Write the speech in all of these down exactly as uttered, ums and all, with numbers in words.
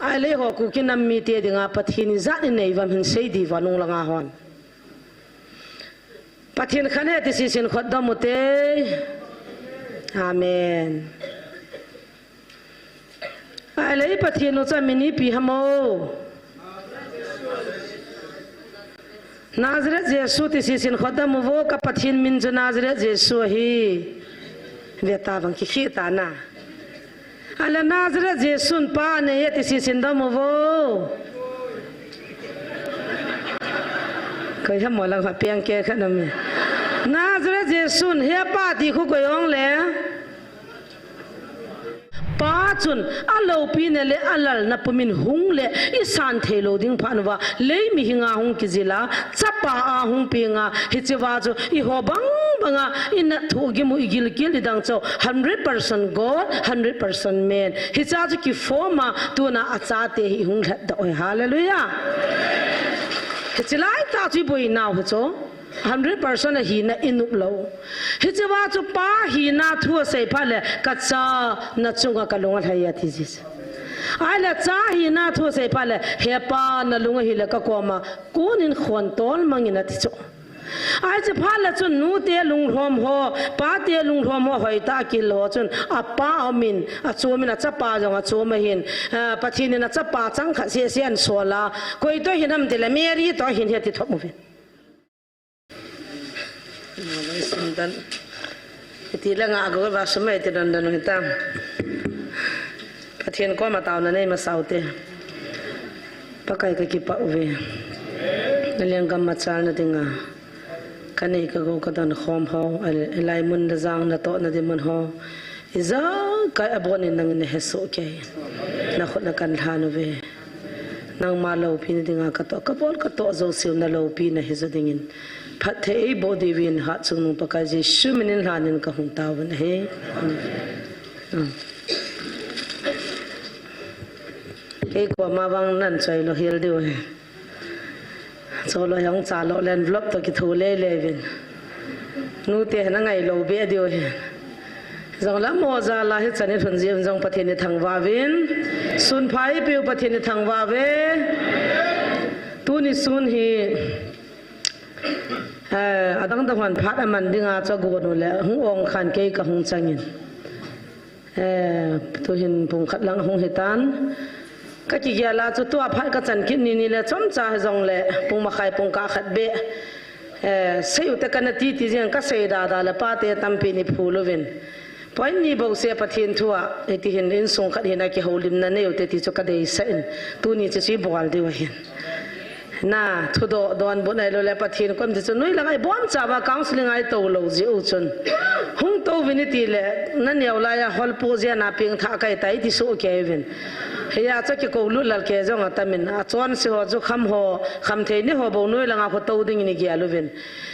Ahileh eiho Kuki nam mite dinga Pathen ijat inei uvam hin sei diu va nung langa hon. Pathen khat ahi ti sisin khut dom ute. Amen. Ahileh i Pathen u chu amin ipi ham o. Nazareth Jesu ti sisin khut dom uvo, ka Pathen min chu Nazareth Jesu ahi. Ve ta vang, kikhel ta na. Ahileh Nazareth Jesun pa anei e ti sisin dom uvo. Koi ham mo lang ha piang ke kha nam. Nazareth Jesun he pa ti khu koi ong le. Pa chun aloupina le alalna pumin hung le isan thei lou ding phat uva lei mihinga hung kijil a, chapa a hung peng a, hiche va chu eiho bang banga inat thu gim u igilkel idang chu hundred percent God, hundred percent man. Hicha chu kiform a, tuna achate hi hung lhat doh e. Hallelujah. Hiche lai tah chu iboinau hi chu. Hundred percent ahina inop lou. Hiche va chu pa hina thu asei phat le, ka cha na chunga ka lung alhai e ati jin. Ahileh cha hina thu asei phat le, he pa na lung ahile ka koma konin khon tol mangin ati chu. Ahi, hiche phat le chun nute lunglhom ho, pate lunglhom ho hoitah a kihil ho chun apa aumin, achomin, achapa jong achom ahin, ah, Pathen in achapa chang khat seh seh ahin sol a, koi toh hinam tile Mary toh ahin ahi ti thop uvin. Nalai sundan. Iti le nga ago va sumai ti don don hitam. Pathen koma taona nei masa ute. Pakai ka kipah uve. Na lenggam machalna dinga. Ka nei ka gou ka don khom ho. Hilai mun le jang natohna ding mun ho. Ijakai abonin nangin nahesoh kei. Nakhut na kan lhan uve. Nangma loupina dinga katoh, kabol katoh jouseu naloupina hijo dingin. Phatthei eiboh diuvin hatchungnung Pakai Jesu minin lhanin kahung taovin ahi. Amen. Kei koma vang nan choi lou hel diu ahi. Choi lou hung cha lou le envelope toh kitho lele uvin. Nute hina ngailou be diu ahi. Jong la mo ja la hichan ilhun jeh un jong Pathen ithangvah uvin. Sun pha eipeu Pathen ithangvah uve. Tuni sun hi, eh, adang dang hon phat aman dinga chu agon u le hung ong khan kei kahung changin. Eh, tuhin pung khat lang hung hitan. Ka kigel a chu tua phat ka chan kit ni ni le chomcha hijongle pung makhai pung kah khat beh. Eh, sei ute kana ti ti jeng ka sei da da le pate tampi ni phul uvin. Point ni bou se Pathen thu a, hiti hin insung khat hin a kihoulimna nei ute ti chu ka deisah in. Tuni chu chu ibol diu ahin. Na, thudoh donbutna ilou le Pathen kom ti chu noi langa ibon chauva counseling a itou lou jeh u chun. Hung tou uvin iti le, na neo lai a holpo jeh a na pengthah kai tai ti soh kei uvin. Hia chu kikou lut lal kei jong atamin, achonse ho chu kham ho, khamthei ni ho bou noi langa khu tou dingin igel uvin.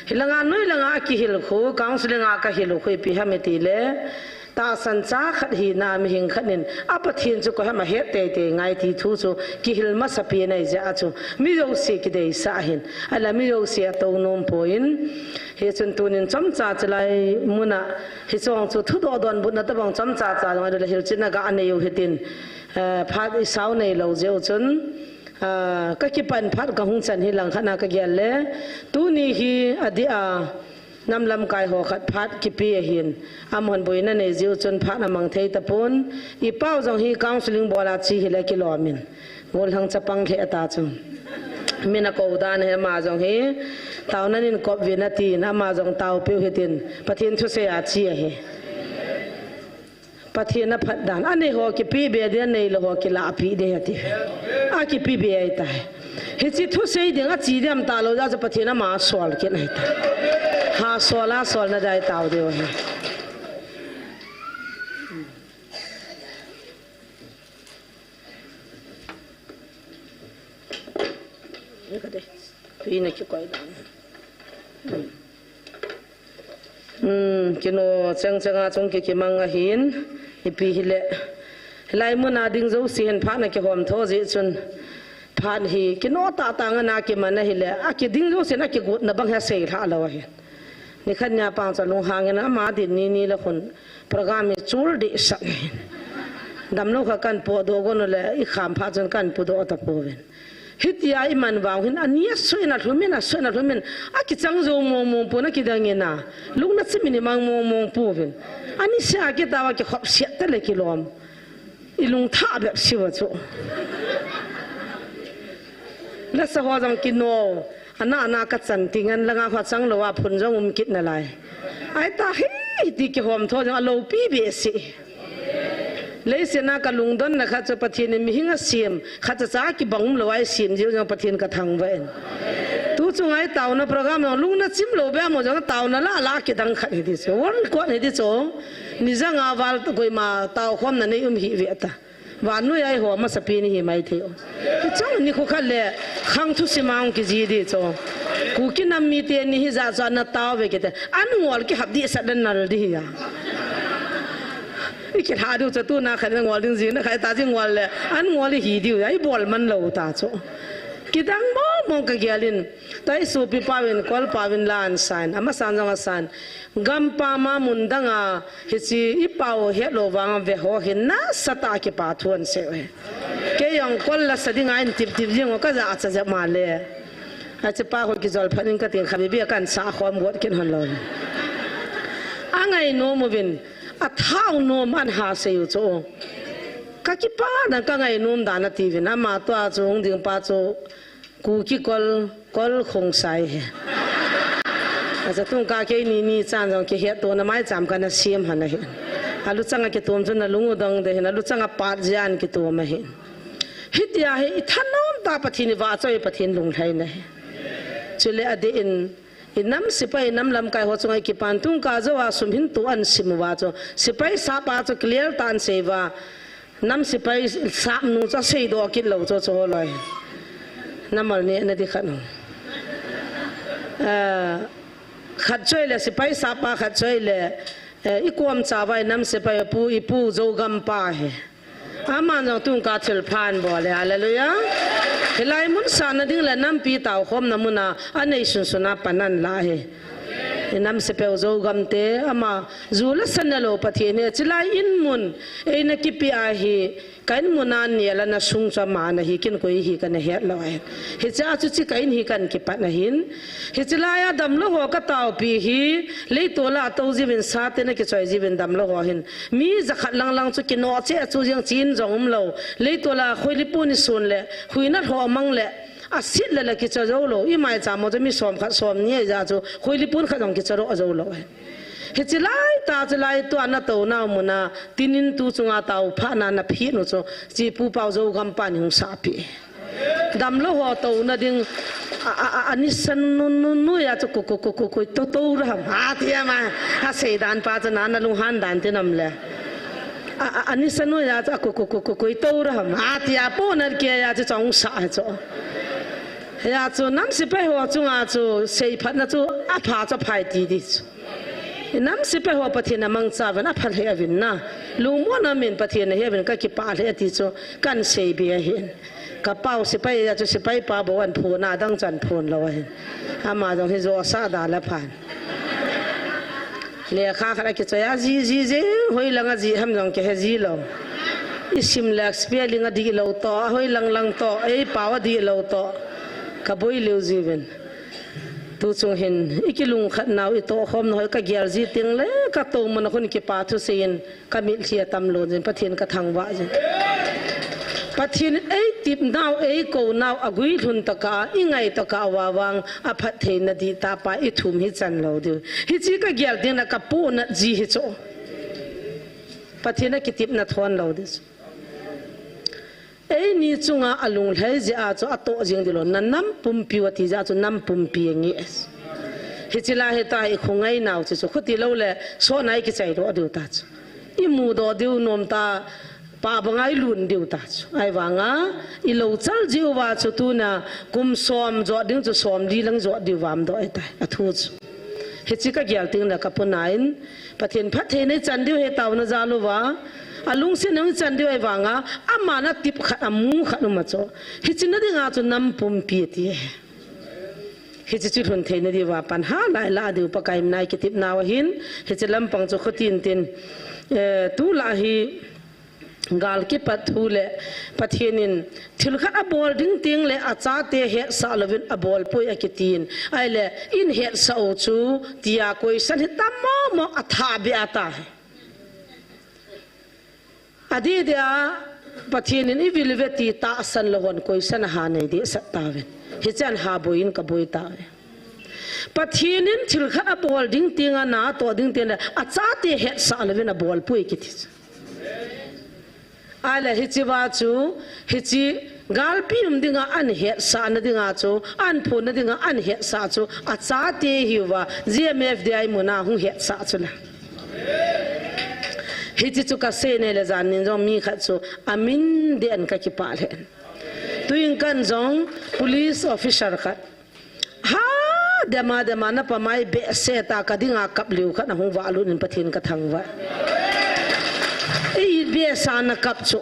Hilanga noi langa akihil khu, counseling a kahil u khu ipi ham iti le, tahsan cha khat hina mihing khat in, a Pathen chu koi ham ahet teitei ngai ti thu chu kihil masapen ahi jeh a chu, mi jouse kideisah ahin, ahile mi jouse atou nom poi. Hichun tunin chomcha chulai muna, hiche jong chu thudoh donbutna tabang chomcha cha jong ahile hilchetna ga anei u hitin, eh, phat isao nei lou jeh u chun, Ah, ka kipan phat kahung chan hi langkhat na kagel le. Tuni hi adeh a, nam lamkai ho khat phat kipe ahin. Amahon boina nei jeh u chun phat amang thei tapon. Ipau jong hi counseling bol a che hile kilom in. Gollhang chapang lheh ta chu. Min akou dan hi ama jong hi. Taona nin kop uvin atin, ama jong taopeh u hitin. Pathen thusei a che ahi. Pathen aphat dan, anei ho kipe be ding, aneilou ho kilahpeh ding ati. Akipe be ahitai. Hiche thusei ding, ache ding atam talou jeh chu Pathen ama asol kit ahitai. Hasol a solna dai tao diu ahi. Tui na kikoi dan. Hmm, kino cheng cheng a chung kikimang ahin, ipi hile. Hilai mun a ding jouse hin phat na kihom tho jeh chun. Phat hi, kino tah tah a na kiman ahile. Akiding jousen akigotna bang hi asei lha lou ahin. Nikhat nia pang cha lunghang in ama din ni ni le khun. Program hi chul deh sah ahin. Damlou kha kan podoh gon le, i kham phat chun kan podoh tapouvin. Hitia i man vang hin, ani a soi na lhumin, a soi na lhumin, a kichang jou mong mong pon, a kidang in a, lungna chimin i mang mong mong pouvin. Ani sia kitao a kikhop siat ta le kilom. I lung thah bep siu a chu. Lasa ho jong kino, ana ana ka chan ting an langa ho chang lou a phun jong um kit nalai. Ai ta hi, ti kihom tho jong a loupi behseh. Leiset a ka lungdonna khat chu Pathen in mihing a sem, khat cha cha kibang um lou a i sem jiu jong Pathen ka thangvah in. Tu chung a i taona program jong lungna chim lou beh mo jong taona la la kidang khat hi ti chu. World record hi ti chu. Ni jang a val koima taokhomna nei um hih ve ta. Vannoi a i ho masapen i hi mai thei u. Hichun nikho khat le khang thusim a hung kiji di chu. Kuki nam mite ni hijat chu ana tao ve kiti. An ngol kihap di sat dan nal di hi a. I kilha diu chu tuna khat ngol ding jing na khat ta jing ngol le. An ngol i hi diu a i bol man lou ta chu. Kidang mong mong ka gel in. Tua i sopi pauvin, Kol pauvin la an san. Amasan jong a san. Gampam a mun dang a, hiche i pao het lou vang a ve ho hin nasatah a kipa thu an sei u hi. Kei jong Kol la sa ding a in tip tip jing u ka jachat jep ma le. Ache pa ho kijol phat in ka ting kha bibi a kan sa khom got kin hon lou le. A ngainom uvin, a thao nom an ha sei u chu. Ka kipa dan ka ngainom dan a ti uvin, ama tua chu hung ding pa chu Kuki Kol, Kol Khongsai hi. Acha tung ka kei ni ni chan jong kihet tona mai cham kana sem hon ahi. A luchang a kitom chu na lung u dong de hin, a luchang a pat jian kitom ahi. Hitia hi i thanom ta Pathen i vahchoi Pathen lunglhaina hi. Chule a dih in, i nam sepai, i nam lamkai ho chunga i kipan tung ka jou a sum hin tu an sim uva chu. Sepai sapa chu clear ta an sei uva. Nam sepai sap nu chu a seidoh kit lou chu chu holoi. Namal ne na di khat nu. Ah, khat choi le sepai sapa khat choi le, eh, i kom cha vai nam sepai pu, i pu Zogam pa hi. Aman jong tung ka thil phan bol e, hallelujah. Hilai mun sana ding le nampi taokhomna mun a, a nei sun sun a pan an la hi. I nam sepai u Zogam te, ama ju le sa ne lou Pathen hi, chilai in mun, eina kipe a hi, ka in mun a nel a na sung chu ama na hi, kin koi hi kana het lou ahi. Hiche a chu chi ka in hi kan kipat na hin. Hiche lai a damlou ho ka taopi hi, leitol a tou jiuvin sa te na kichoi jiuvin damlou ho hin. Mi jakhat lang lang chu kino che a chu jeng chin jong um lou. Leitol a khoilipun i sun le, huina lho mang le, a sit le le kicha jou lou. I mai cha mo chu mi som khat som ni a ja chu, khoilipun khat jong kicha ro a jou lou. Hiche lai ta chu lai tua na tou nau mun a, tinin tu chunga tao pha na na phi nu chu, chi pu pao Zogam pa ni hung sa pi. Damlou ho touna ding, a, a, a, a ni san nu, nu, nu ya chu ku, ku, ku, ku, ku, to, to ra ham. A ti ama, a sei dan pa chu na, na lung han dan ti nam le. A, a, a ni san nu ya chu ku, ku, ku, ku, ku, to ra ham. A ti a po na ke ya chu chong sa chu. Ya chu nam sepai ho chunga chu sei phat na chu a pha chu phai ti di chu. I nam sepai ho Pathen a mangcha uvin a pha lheh uvin na. Lungmon a min Pathen a he uvin ka kipa lheh ti chu kan sei be ahin. Ka pau sepai a chu sepai pa bou an phon a dang chan phon lou ahin. Ama jong hi jo sa da la phan. Lekha khat a kichoi a ji, ji, ji, hoi lang a ji ham jong kihe ji lou. I sim le spelling a di lou to, a hoi lang lang to, ei pau a di lou to. Ka boi leu jiuvin. Tu chung hin, i kilungkhat nau, i tohkhom nau, ka gel ji ting le, ka tou mun a khun kipa thu seiyin, ka mitlhi a tam lon jin, Pathen ka thangvah jin. Pathen ei tip nau, ei kou nau, a guilhun tokah, i ngai tokah uva vang, a phattheina dihtah pa, i thum hi chan lou diu. Hiche ka gel ting le, ka pohnat ji hi chu. Pathen a kitepna thon lou diu chu. Eini chunga a lunglhai jeh a chu a toh jing diu lou, na nam pumpi u ati jeh a chu nam pumpi ange. Hiche lai hi ta i khongai nau chu, chu khuti lou le, sona i kichai doh diu ta chu. I mudoh diu nom ta, pa banga i lun diu ta chu. Ahivanga, i lou chal jiu va chu tuna, kum som jot ding chu som li lang jot diu vam doh i tai, a thu chu. Hiche ka gel ting le ka puna in, Pathen phattheina i chan diu hi taona jal uva, a lungset nung i chan diu ahivanga, ama na tip khat, a mu khat um a chu. Hiche na dinga chu nam pumpi ati. Hiche chu lhun theina diuva pan ha lai la diu Pakai mina i kitep nau ahin, hiche lampang chu khutin tin, eh, tu la hi, Gal kipat thu le Pathen in thil khat abol ding teng le achate hetsah louvin abol poi akitin. Ahile, in hetsah u chu, tia question hi tam mo mo atha be ata. Adeh deh a, Pathen in i vil uve ti tahsan lou hon question aha nei dehset tauvin. Hichan ha boi in ka boi tauve. Pathen in thil khat abol ding teng a na atoh ding teng le achate hetsah louvin abol poi kiti. Ahile hiche va chu, hiche galpi um dinga an hetsahna dinga chu, an phonna dinga an hetsah chu, achate hiuva, G M F D I muna hung hetsah chu la. Hiche chu ka sei nei le jan nin jong mi khat chu, amin deh in ka kipah lheh in. Tuin kan jong, police officer khat. Ha, dema, dema, na pamai behseh ta ka dinga kap liu khat na hung valut in Pathen ka thangvah. I behseh na kap chu.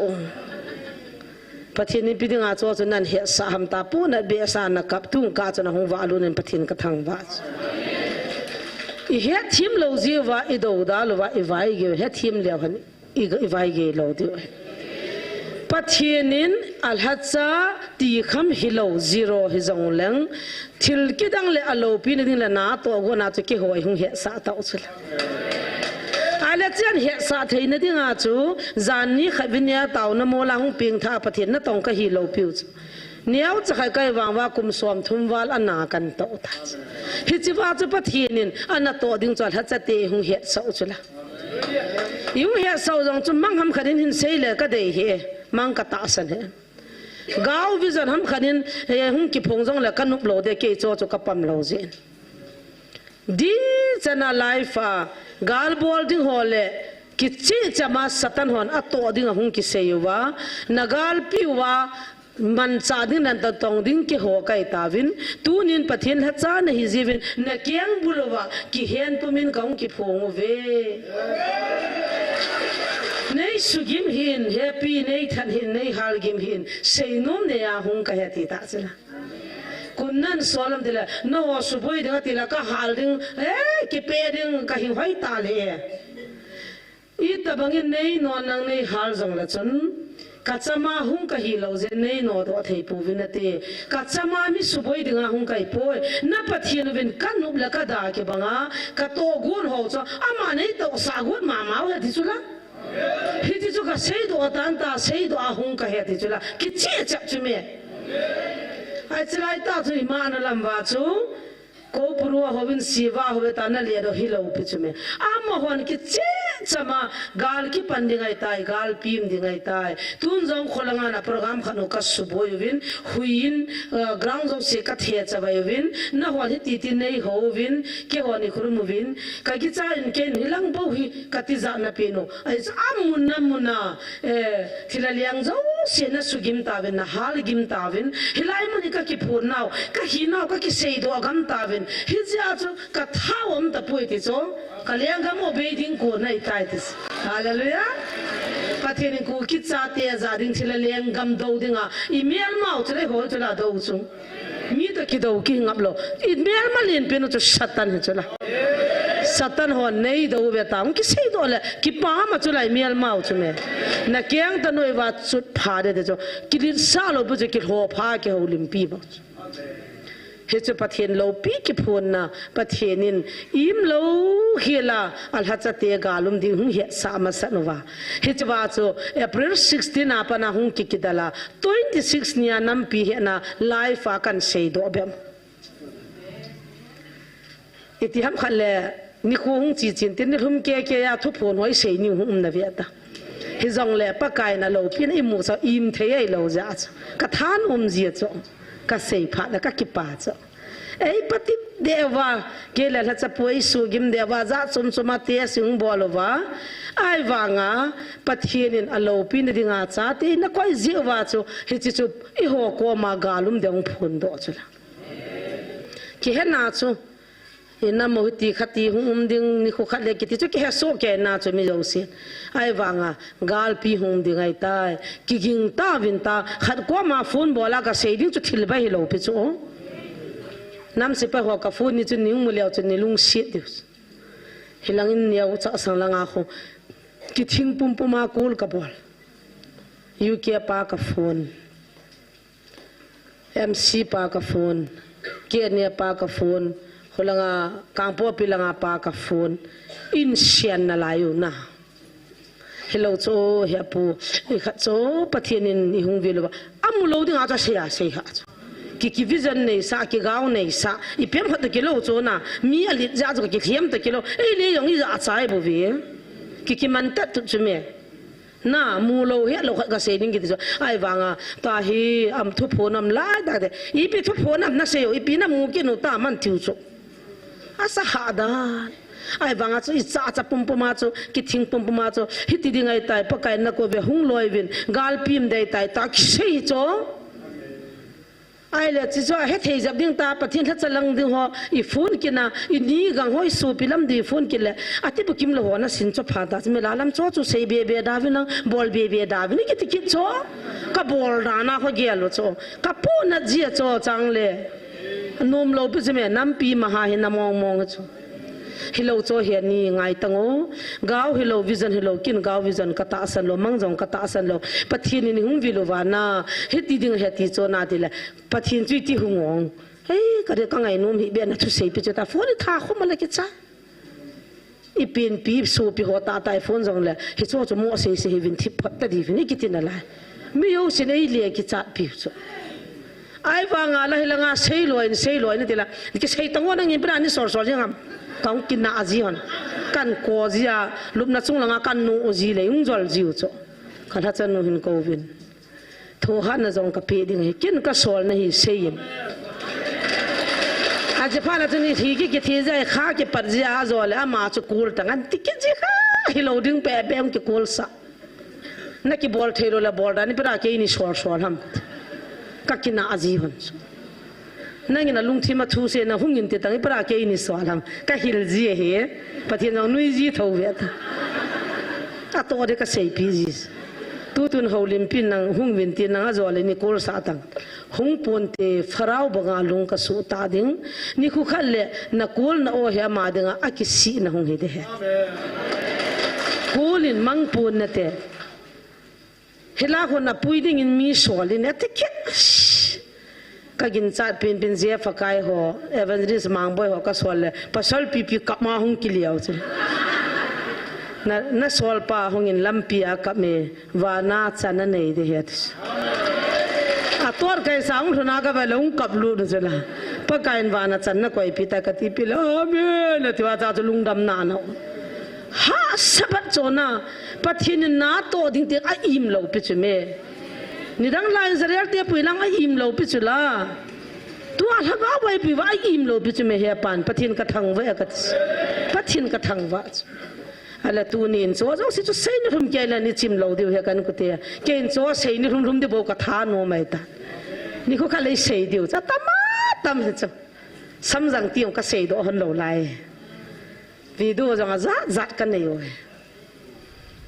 Pathen in ipi dinga chu chu nan hetsah ham ta pu na behseh na kap tung ka chu na hung valut in Pathen ka thangvah. I hethem lou jeh uva, i dou da lou va, i vaigei, hethem leu hen. I, i vaigei lou diu. Pathen in alhacha ti kham hilou zero hijong leng, thil kidang le aloupina ding le na toh gona chu kihoi hung hetsah tau chu la. Ahile chan hetsah theina dinga chu, jan ni khat vin nia tauna mola hung pengtha Pathen natong ka hilou piu chu. Neocha khat kai vang va kum som thum val ana kan toh ta chu. Hiche va chu Pathen in ana toh ding chu alhacha te hung hetsah u chu la. I hung hetsah u jong chu mang ham khat in hin sei le ka dei hi, mang ka tahsan hi. Gao vision ham khat in, eh, hung kiphong jong le ka nop lou deh kei chu chu ka pam lou jeh in. Di chana life a, gal bol ding ho le, kicheh chama Satan hon atoh ding a hung kisei uva, na galpi uva, manchah ding nan ta tong ding kiho kai tauvin, tunin Pathen lhacha na hi jiuvin, na keng bul uva, kihen pumin ka hung kiphong uve. Nei sugim hin, hepi, nei that hin, nei halgim hin, seinom nei a hung ka he ti ta chu la. Kun nan solam ti la, na ho suboi ding a ti la, ka hal ding, eh, kipe ding, ka hing hoi ta le. Itobangin nei non nang nei hal jong le chun, ka chama hung ka hilou jeh in nei nodoh thei pouvin nate. Ka chama mi suboi dinga hung ka hi poi. Na Pathen uvin ka nop le ka da kibanga, ka tohgon ho chu, ama nei tohsah got mama u he ti chu la. Hiti chu ka seidoh tan ta, seidoh a hung ka he ti chu la. Kicheh cheh chu me. Ai chilai ta chu ima na lam va chu. Ko purua hovin siva hove ta na le do hilou pi chu me. Amahon kicheh chama gal kipan ding ahitai, gal pim ding ahitai. Tun jong kholanga na program khat u ka suboi uvin, huiyin, uh, ground jouse ka thechavai uvin, nahon hiti ti nei ho uvin, keihon i khulum uvin, ka kicha in ken hilang bou hi ka tijat na pen u. Ahi chu amun na mun a, Eh, thil a leng jouse na sugim tauvin, na halgim tauvin. Hilai mun hi ka kiphun nau, ka hi nau, ka kiseidoh gam tauvin. Hijeh a chu ka thao um tapoi ti chu. Ka lenggam u bei ding kon ahitai ti. Hallelujah. Pathen in Kuki chate a ja ding thil a lenggam dou dinga. I melmau chu le hoi chu la dou chu. Mi toh kidou kingap lou. I melma lenpen u chu Satan hi chu la. Satan hon nei dou ve ta. Hung kiseidoh le, kipah ma chu la i melmau chu me. Na keng ta noi va chut pha de de chu. Kiletsah lou pu chu kilho pha kihoulimpi ma chu. Hichu Pathen loupi kiphunna, Pathen in im lou hi la, alhacha te galum ding hung hetsah masa uva. Hichu va chu April sixteen a pat a hung kikidal a, twenty six nia nampi hena live a kan seidoh bep. Iti ham khat le, nikho hung chi chin tin nilhum keke a thuphon hoi sei ni hung um na ve ta. Hijongle Pakai na loupina i mu chu im thei ahilou jeh chu. Ka thanom jeh chu. Ka sei phat le ka kipah chu. Ei patep deh uva, kei le lhacha pu ei sugim deh uva, jat chom chom a test hung bol uva. Ahivanga, Pathen in aloupina dinga chate na koi jeh uva chu, hiche chu eiho koma galum ding hung phondoh chu la. Kihena chu, ina mo hiti khati hung um ding nikho khat le kiti chu kihe soh kei na chu mi jousen. Ahivanga, galpi hung ding ahitai. Kiging tauvin ta, khat koma phone bol a ka sei ding chu thil bai hilou pi chu. Nam sepai ho ka phone ni chu nei mu leu chu nei lungset diu. Hilangin neocha sang langa ho. Kithing pumpum a call ka bol. U K pa ka phone. M C pa ka phone. K N A pa ka phone. Hulanga Kangpokpi langa pa ka phone. In sian na lai u na. Hilou chu, he apu, i khat chu Pathian in i hung vil uva. Amu lou dinga chu asei a, sei ha chu. Ki, ki vision nei sa, ki gao nei sa, i pem khat ta kilou chu na, mi alit ja chu ki thiam ta kilou. Ei le jong i ja chai bu ve. Ki, ki man ta tu chu me. Na, mu lou he lou khat ka sei ding kiti chu. Ahivanga, ta hi, am thu phone am lai ta te. Ipi thu phone am na sei u, ipi na mu kinu ta man tiu chu. Asa ha dan. Ahivanga chu i cha cha pumpum a chu, ki thing pumpum a chu, hiti ding ahi tai, Pakai na ko ve hung loi vin, galpim dei tai, ta ki sei chu. Ahile, chi chu a hethei jep ding ta, Pathian lhacha lang ding ho, i phone kina, i ni gang ho, i sopi lam ding i phone kile, ati bukim lou ho na sin chu pha ta, chu me la lam chu chu sei be be da vin lang, bol be be da vin, i kiti kit chu. Ka bol da na ho gel u chu. Ka pu na jia chu chang le. Nom lou pi chu me, nampi ma ha hi na mong mong chu. Hilou chu hi ani ngai tang o. Gao hilou, vision hilou, kin gao vision ka tahsan lou, mang jong ka tahsan lou. Pathian in hung vil uva na, hiti ding hiti chu na ti le. Pathian chu iti hung ong. Hei, ka de ka ngai nom hi be na thu sei pi chu ta phone tha khum la ki cha. I pin pi sopi ho ta ta i phone jong le. Hi chu chu mo sei sei hi vin thip phat ta di vin i kiti na lai. Mi yo sin ei le ki chat pi chu. Ahivanga la hilanga sei loi, sei loi na ti la. Ki sei tang o nang in pra ni sol sol jeng am. Kang kina a ji hon. Kan ko ji a, lupna chung langa kan nu u ji le, ung jol ji u chu. Ka lhacha nu hin ko vin. Tho ha na jong ka pe ding hi. Kin ka sol na hi sei in. A ji pha na chu ni thi ki, ki thi jai kha ki pat ji a jo le ama chu kul tang an ti ki ji kha. Hilou ding pe pe ung ki kul sa. Na ki bol thei lou la bol da ni pra ke ni sol sol ham. Ka kina a ji hon. Nangin a lungthim a thu se na hung in ti tang i pra ke ni sol ham. Ka hil ji he. Pathian jong nui ji tho ve ta. A to de ka sei pi ji. Tu tun ho lim pin nang hung vin ti nang a jo le ni kol sa tang. Hung pon te Pharaoh banga lung ka su ta ding. Ni khu khat le na kol na o he ama dinga a ki si na hung hi de he. Kol in mang pon na te. Hila hon a pui ding in mi sol in a ti kit. Ka gin chat pin pin J F Akai ho, Evangelist Mangboi ho ka sol le, pasal pipi kap ma hung ki liau chu. Na, na sol pa hung in lampi a kap me, vana chan a nei de he ti. A tor kai sa hung lhuna ka va lo hung kap lut nu chu la. Pakai in vana chan na koi pi ta ka ti pi la, amen, na ti va cha chu lungdam na na. Ha, Sabbath chona, Pathian in na to ding te a im lo pi chu me. Nidang la Israel te pui lang a im lo pi chu la. Tua lhagao vai pui va a im lo pi chu me he pan, Pathian ka thangvah a ka ti. Pathian ka thangvah chu. Ala tu nin cho jong si chu sei ni lhum kei la ni chim lo diu he kan ku te. Kein cho sei ni lhum lhum di bo ka tha no mai ta. Ni khu ka lei sei diu cha tam a tam he chu. Samjang ti ong ka sei do hon lo lai. Video jong a jat jat ka nei u he.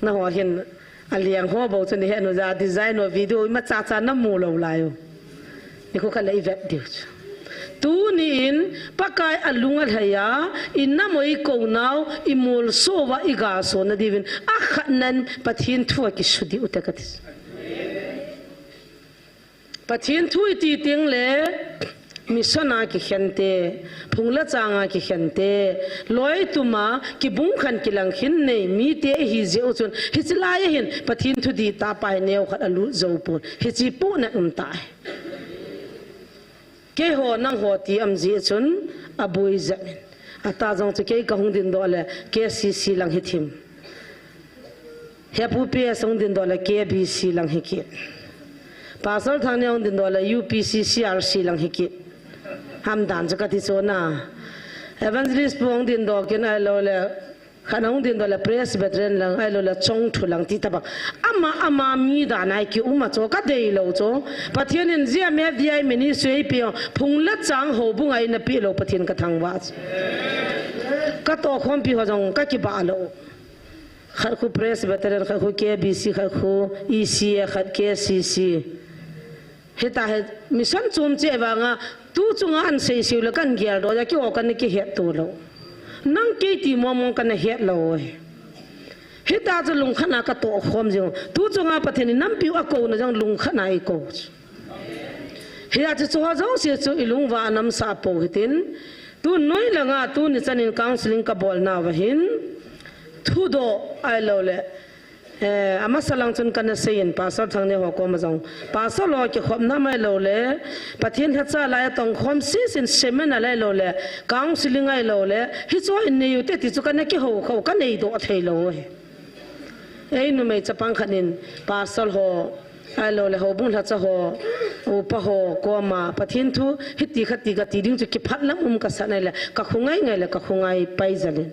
Na ho hin a liang ho bo chu ni he nu ja design o video ima cha cha na mu lo lai u. Ni khu ka lei vet diu chu. Tu ni in Pakai a lung a lhai a, i nam o i ko nau, i mol so va i ga so na diu vin, a khat nan Pathian thu a ki su diu te ka ti. Pathian thu i ti ting le, mission a ki khen te, phung le chang a ki khen te, loi tum a ki bung khan ki lang khin nei, mi te hi jeh u chun, hi chi lai a hin, Pathian thu di ta pa hi neu khat a lut zo pon, hi chi pu na um ta hi. Kei ho nang ho ti am ji chun a bui jep in. A ta jong chu kei ka hung din do le K C C lang hi thim. He pu P S hung din do le K B C lang hi ki. Pastor Thang ne hung din do le U P C C R C lang hi ki. Ham dan chu ka ti chu na. Evangelist pu hung din do kin ai lo le Khat hung din do le Presbyterian lang, ai lo le chong thu lang ti ta bang. Ama, ama mi dan ai ki um a cho, ka dei lo cho. Pathian in zia me V I ministry ei pi, phung le chang ho bung ai na pi lo Pathian ka thangvah. Ka to khom pi ho jong ka kibah lo. Khat khu Presbyterian, khat khu K B C, khat khu E C A, khat K C C. Hita he mission chom che vanga, tu chunga an sei siu le kan gel do, ya ki o kan ki het tu lo. Nang kei ti mo mo kan het lo e. Hita chu lungkhat na ka tohkhom jing. Tu chunga Pathen in nampi u a kouna jong lungkhat na i kou. Hia chu chu ho jouse chu i lungva a namsah pou hitin. Tu noi langa tuni chanin counseling ka bolna uva hin. Thudoh ahilou le. Eh, amasa lang chun kana seiyin, Pastor Thangneo ho koma jong. Pastor ho kikhopna mai lou le, Pathen lhacha lai a tongkhom sisin seminar lai lou le, counseling ahilou le, hichu in nei u te ti chu kana kihou khou, ka neidoh thei lou hi. Ei numei chapang khat in, Pastor ho, ahilou le, houbung lhacha ho, upa ho koma, Pathen thu, hiti khat ti ka ti ding chu kiphat lam um ka sa nai le, ka khongai ngai le, ka khongai pai jal in.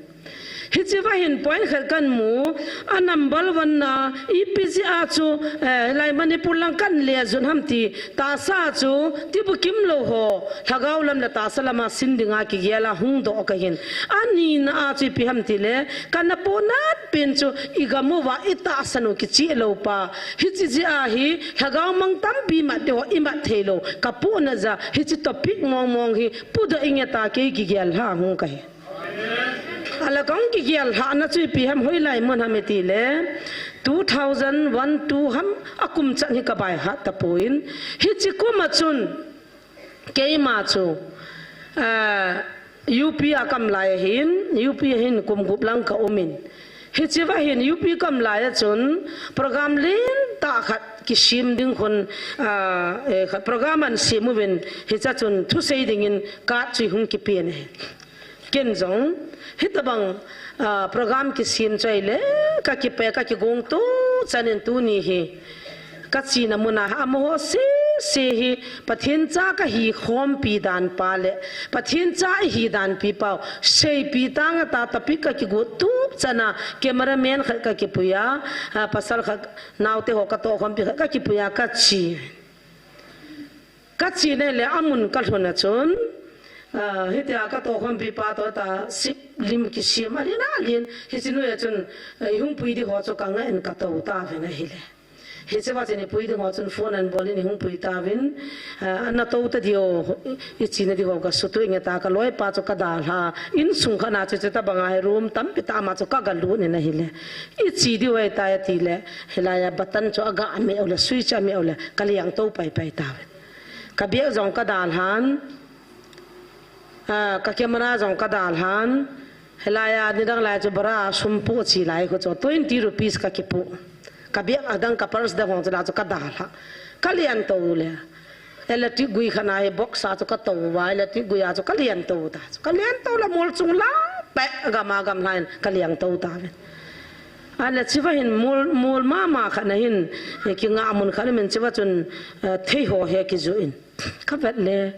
Hiche va hin point khat kan mu, a number one na, ipi jeh a chu, eh, lai Manipur lang kan le jun ham ti, tahsa chu, tibukim lou ho, lhagao lam le tahsa lama sin dinga kigel a hung doh ka hin. Ani na a chu ipi ham ti le, kana pohnat pen chu, i gam uva i tahsan u kicheh lou pa. Hiche jeh a hi, lhagao mang tampi mat ding ho, i mat thei lou, ka pohnat jeh a, hiche topic mong mong hi, pudoh inge ta kei kigel lha hung ka hi. Ahile kahung kigel lhahna chu ipi ham hoilai mun ham iti le, two thousand one two ham a kum chan hi ka baihat tapon. Hiche kum a chun keima chu, ah, U P a ka um lai ahin, U P a hin kum gup lang ka um in. Hiche va hin U P ka um lai a chun program lentah khat kisem ding khun, ah, eh, khat program an sem uvin hiche a chun thusei dingin card chu hung kipen ahi. Ken jong, hitabang, ah, program kisem chu ahile, ka kipe, ka kigong tu, chanin tuni hi. Ka chena muna, amaho sese hi, Pathen cha ka hi khompi dan pa le, Pathen cha i hi dan pi pau, seipi tang a ta topic ka kigot tup chana, camera man khat ka kipui a, ah, pasal khat, naote ho ka tohkhompi khat ka kipui a, ka che. Ka che nai le amun ka lhun a chun, ah, hitia ka tohkhompi pa toh ta sip lim kisem a lin a lin, hiche noiya chun, ah, i hung pui ding ho chu ka ngah in ka tou tauvin ahile. Hiche va chun i pui ding ho chun phone an bol in i hung pui tauvin, ah, ana tou ta diu, i chena ding ho ka sutu inge ta ka loipa chu ka dalha, insung khat na chu chutabang a hi room tampi tah ma chu ka galut in ahile. I che diu ahitai ati le, hilai a button chu aga me u le, switch a me u le, ka leng tou pai pai tauvin. Ka bag jong ka dalhan, ah, ka camera jong ka dalhan, hilai a nidang lai chu bara sum pu che lai khu chu twenty rupees ka kipu. Ka bag adang ka purse dang hong chu la chu ka dalha. Ka leng tou le. Electric gui khat na hi box a chu ka tou va, electric gui a chu ka leng tou ta chu. Ka leng tou le mol chung la pe gam a gam lhan ka leng tou tauvin. Ahile hiche va hin mol, mol mama khat na hin, eh, kingah mun khat na min hiche va chun, eh, thei ho hi kijoh in. Ka vet le,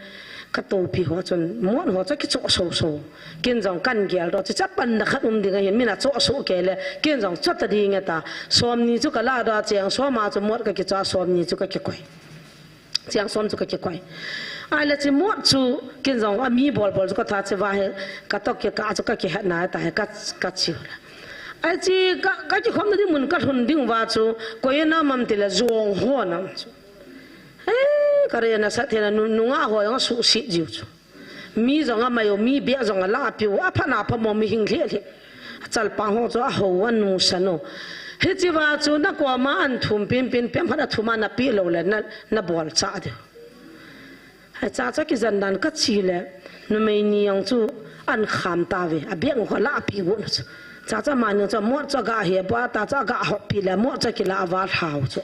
ka toupi ho chun, mot ho chu kichoh so so. Ken jong kan gel doh, chuche a panna khat um ding ahin, min a choh so kei le, ken jong choh ta ding e ta. Somni chu ka ladoh a, cheng som a chu mot ka kichoh a, somni chu ka kikoi. Cheng som chu ka kikoi. Ahile hiche mot chu, ken jong a mi bol bol chu ka tha hiche va hi, ka toh kikah chu ka kihet na ta hi, ka, ka che u le. Ahi hiche ka, ka kikhopna ding mun ka lhun ding uva chu, koi a na um am ti le, jong ho a na um chu. Eh, ka rena sa thei na nu, nungah ho jong asuhset jiu chu. Mi jong amai u, mi bag jong alah a piu, aphat na phamo mihing lheh lheh. Achalpang ho chu aho u, anusan u. Hiche va chu na koma an thum pin pin, pem khat a thum a na pe lou le, na, na bolcha diu. Ahi chacha kijen dan ka che le, numei ni jong chu an kham tauve, a bag ho lah a pe u nu chu. Chacha mani chu mot chu aga he bou a, ta chu aga hop pi le, mot chu kila a va lhau chu.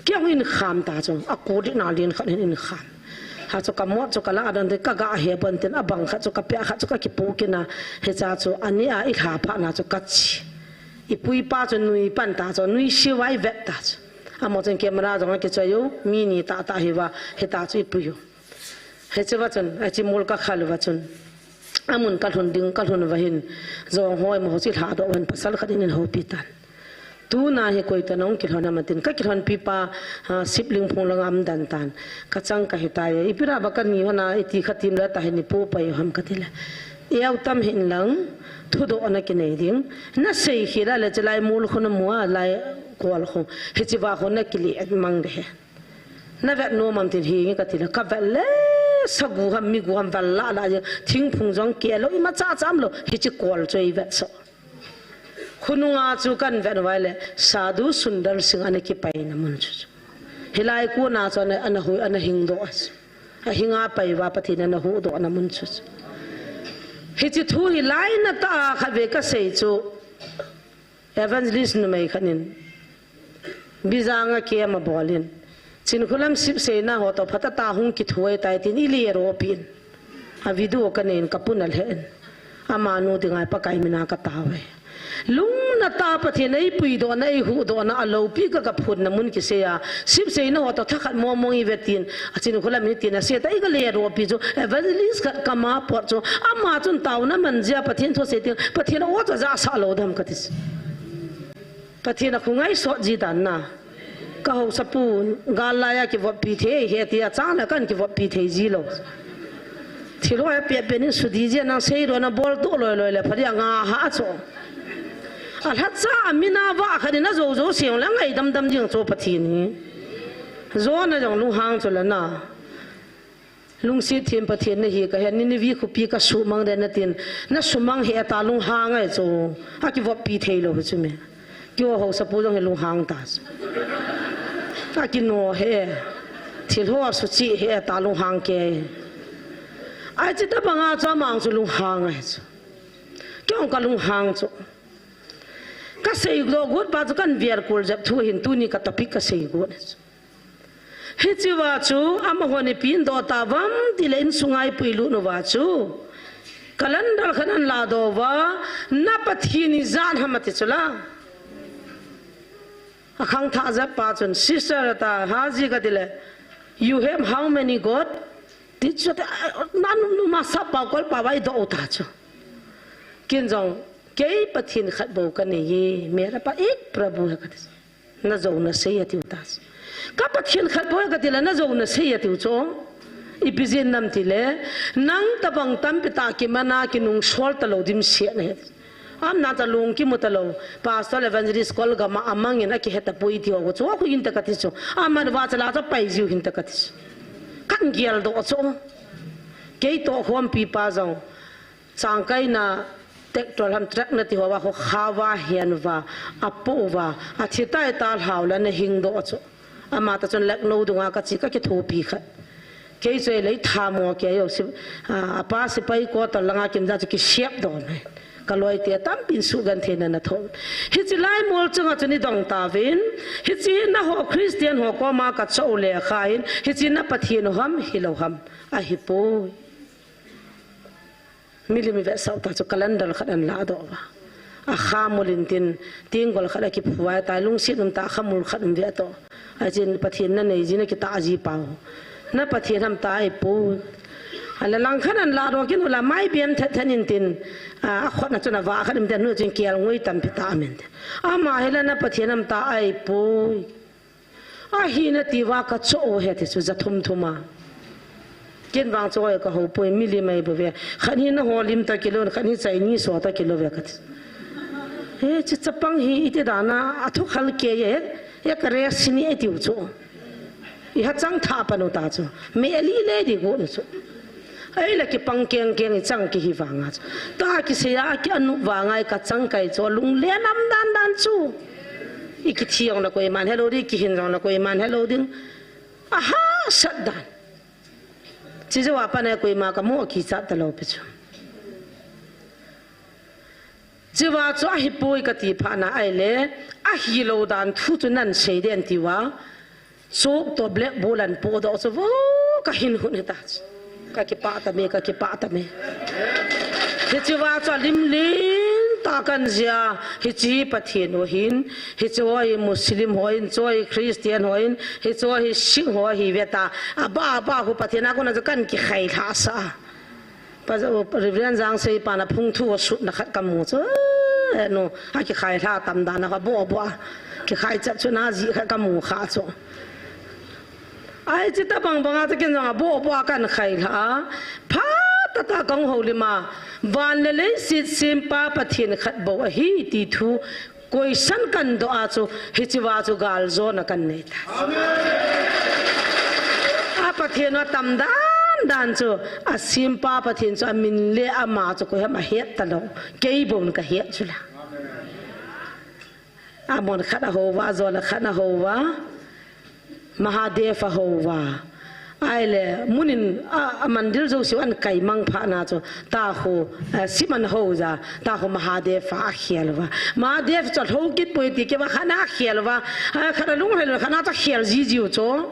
Kei jong in kham ta chu, a kudit na lin khat hin in kham. Ha chu ka mot chu ka lah a don te ka ga he bon tin, abang khat chu ka pe a, khat chu ka kipu kin a, hicha chu ani a i lha pha na chu ka che. I pui pa chu nui pan ta chu, nui siu a i vet ta chu. Amaho chun camera jong akichoi u, mi ni tah tah hi va, hita chu i pui u. Hiche va chun, ahi hiche mol ka khal va chun. Amun ka lhun ding, ka lhun va hin, jong ho amaho chu i lhadoh va hin pasal khat in in houpi tan. Tuna hi koi toh nahung kilhon ham atin, ka kilhonpi pa, ah, Sipling phung langa um den tan. Ka chang ka hitai, ipi ra ba ka ni hon a, iti kha tim le ta hi ni pu pai ham ka ti le. Iau tam hin lang, thudoh na kinei ding. Na sei khel a le hiche lai mol khu na mu a, lai kol khu. Hiche va khu na kile mang de he. Na vet nom am tin hi nge ka ti le, ka vet le, sa gu ham, mi gu ham vel lah lah jeng, thingphung jong keh lou, ima cha cha um lou, hiche kol chu i vet soh. Khonunga chu kan vet uva ahile, Sadhu Sundar Singh ana kipaina mun chu chu. Hilai kona chu ana, ana hui, ana hingdoh a chu. Ahinga pai uva Pathen in ana huhdohna mun chu chu. Hiche thu hi lainatah a khatvei kasei chu. Evangelist numei khat in Bijang a camp abol in, Chinkholam sipseina ho toh phatah a hung kithuai tai tin, i le ro pi in. A video kanei in, kapun alheh in. Amanu dinga Pakai mina katao e. Lungnatah a Pathen in eipuidohna, eihuhdohna, aloupi ka, kaphunna mun kisei a, sipseina ho toh thakhat mong mong ive tin, a Chinkholam in tin asei ta, i ka le ro pi chu, evangelist khat kama pot chu, ama chun taona man jia Pathen thu asei tin, Pathen a o chu ajah sah lou dem kati. Pathen a khongai sot ji dan na. Ka haosapu, gal lai a kivoppi thei, hiti a chang le kan kivoppi thei ji lou. Thil ho a pia pia nin sudi ji a nang sei ro na bol to loi loi le, phadi a nga ha cho. A lhacha a mina va khat in a jo jo seng le ngai dam dam jing cho Pathen hi. Jonah jong lunghang cho le na. Lungset them Pathen nahi kahe, Nineveh khopi ka sumang den natin, na sumang hih ta lunghang ahi chu, a kivoppi thei lou chu me. Keiho haosapu jong hi lunghang ta chu. A kino hih, thil ho a suchih hih ta lunghang kei. Ahi chu tabang a chu amang chu lunghang ahi chu. Kei jong ka lunghang chu. Ka seidoh got pa chu kan vial kul jep thu hin tuni ka topic ka seigot ahi chu. Hiche va chu, amahon ipi ahin doh tauvam, tile insunga ipuilut uva chu. Calendar khat ahin ladoh uva, na Pathen ijat ham ati chu la. A khangthah jep pa chun, sister ata, ha ji ka tile, you have how many God? Ti chu ati, a, na num num a sap pau kol pau a idoh u ta chu. Ken jong, kei Pathen khat bou ka nei e, mera pa ek Prabhu hai ka ti chu. Na jou na sei atiu ta. Ka Pathen khat bou kati le na jou na sei atiu chu. Ipi jeh ham tile, nang tabang tampi tah kimana kinungsol talou dimset na he. Aman ta lung kimu talou. Pastor evangelist kol gam a amang in akihe tapoi ti ho chu. Khu in ta kati chu. Aman va chala ta pai jiu hin ta kati chu. Kan geldoh chu. Kei toh khompi pa jong. Changkaina tractor ham truck nati ho va ho khava hian va, apo va, athi tai ta lhau la na hingdoh chu. Ama ta chun Lucknow dunga kachi ka kithopi khat. Kei chu lei thamo kei yo si, a, apa sipai quarter langa kimjah chu kisiap doh mai. Ka loite tampin sugentheina na tho. Hiche lai mol chunga chun idong tauvin, hiche na ho Christian ho koma ka chou le kha in, hiche na Pathen u ham, hilou ham, ahipoi. Milim ivetsah u ta chu calendar khat ahin ladoh uva. Akha mul in tin, tenggol khat akiphu a tai, lungset um tah a khamul khat um ve toh. Ahin Pathen na nei ji na kitah ji pau. Na Pathen ham ta ahipoi. Ahinla langkhat ahin ladoh kit ula mai bem thet thet in tin, a, akhut na chun avah khat um te nu chun kelngoi tampi tah aum in tin. Ama hi la na Pathen ham ta ahipoi. Ahina ti va ka chou he ti chu ja thum thum a. Ken vang chou ka hou poi milim ahi bou ve. Khat hi na ho lim ta kilou, khat hi Chinese ho ta kilou ve ka ti. He, chu chapang hi iti dan a, athu khal kei e, e ka re sini e tiu chu. I ha chang tha pa nu ta chu. Me ali le di go nu chu. Ahile kipang keng keng i chang kihi vanga chu. Tua kisei a ki anu vanga i ka chang kai chu lunglen um dan dan chu. I kithi jong la koiman helou ding, kihin jong la koiman helou ding. Ahahsat dan. Chi jou a pat a koima ka mu a kichat talou pi chu. Chi va chu ahipoi kati phat na ahile, ahilou dan thu chu nan sei den ti va. Chok toh blackboard ahin pohdoh chu vo ka hin hun hita chu. Ka kipah ta me, ka kipah ta me. Hiche va chu alim lim tah a kan jia, hiche Pathen u hin, hiche ho hi Muslim ho hin, hiche ho hi Christian ho hin, hiche ho hi Sikh ho hi ve ta, aba, aba hu Pathen a kona chu kan kikhai lhah sah. Pa, Reverend Jangsei pa na phung thu asutna khat ka mu chu, eh, nu, akikhai lha tam dan a ka bo bo a, kikhai chat chu na ji khat ka mu kha chu. Ahi chi tabang bang a ta ken jong a bo bo a kan khai lha a, phat tah a kong houlim a, van le leiset sempa Pathen khat bou ahi ti thu, Question kan doh a chu, hiche va chu galjona kan nei ta. A Pathen u atam dan dan chu, asempa Pathen chu amin le ama chu koiham ahet talou. Kei bou ka het chu la. Amon khat ahouva, ajol a khat ahouva, Mahadev ahouva. Ahile, munin a, a mandir jouse u ahin kaimang phat na chu, tahu, eh, sim ahin houja, tahu Mahadev a akhel uva. Mahadev chu alhou kit poi ti kei uva khat na akhel uva, eh, khat alunghel uva, khat na chu akhel jiji u chu.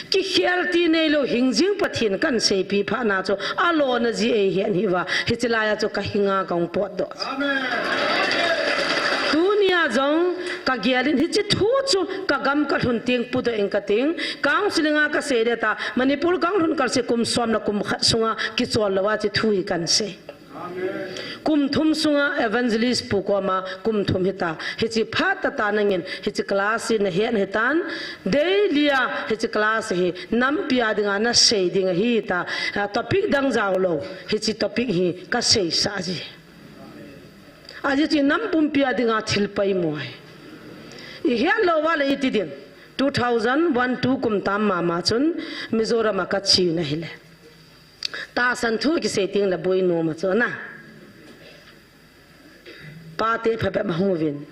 Kikhel ti neilou hing jing Pathen kahin seipi phat na chu, alona ji eihen hih uva, hiche laiya chu kahinga kahung potdoh. Tunia jong kagel in hiche thu chu kagam kalhun teng pudoh ing kating, counselling a kasei le ta, Manipur kahung lhun kalse kum som le kum khat sunga kichol louva hiche thu hi kahin sei. Kum thum sunga evangelist pu koma kum thum hita. Hiche phat tah tah nangin hiche class hi nahet hitan. Daily a hiche class hi nampi a dinga nasei ding ahi ta. Ah, topic dang jaolou. Hiche topic hi kaseisah ji. Ajeh chu nam pumpi a dinga thil poimo ahi. Ihet lou uva le iti ding. Two thousand one two kum tam mama chun Mizoram a kache na hile. Tahsan thu kisei teng le boi nom a chu na. Pate phabep ahung uvin.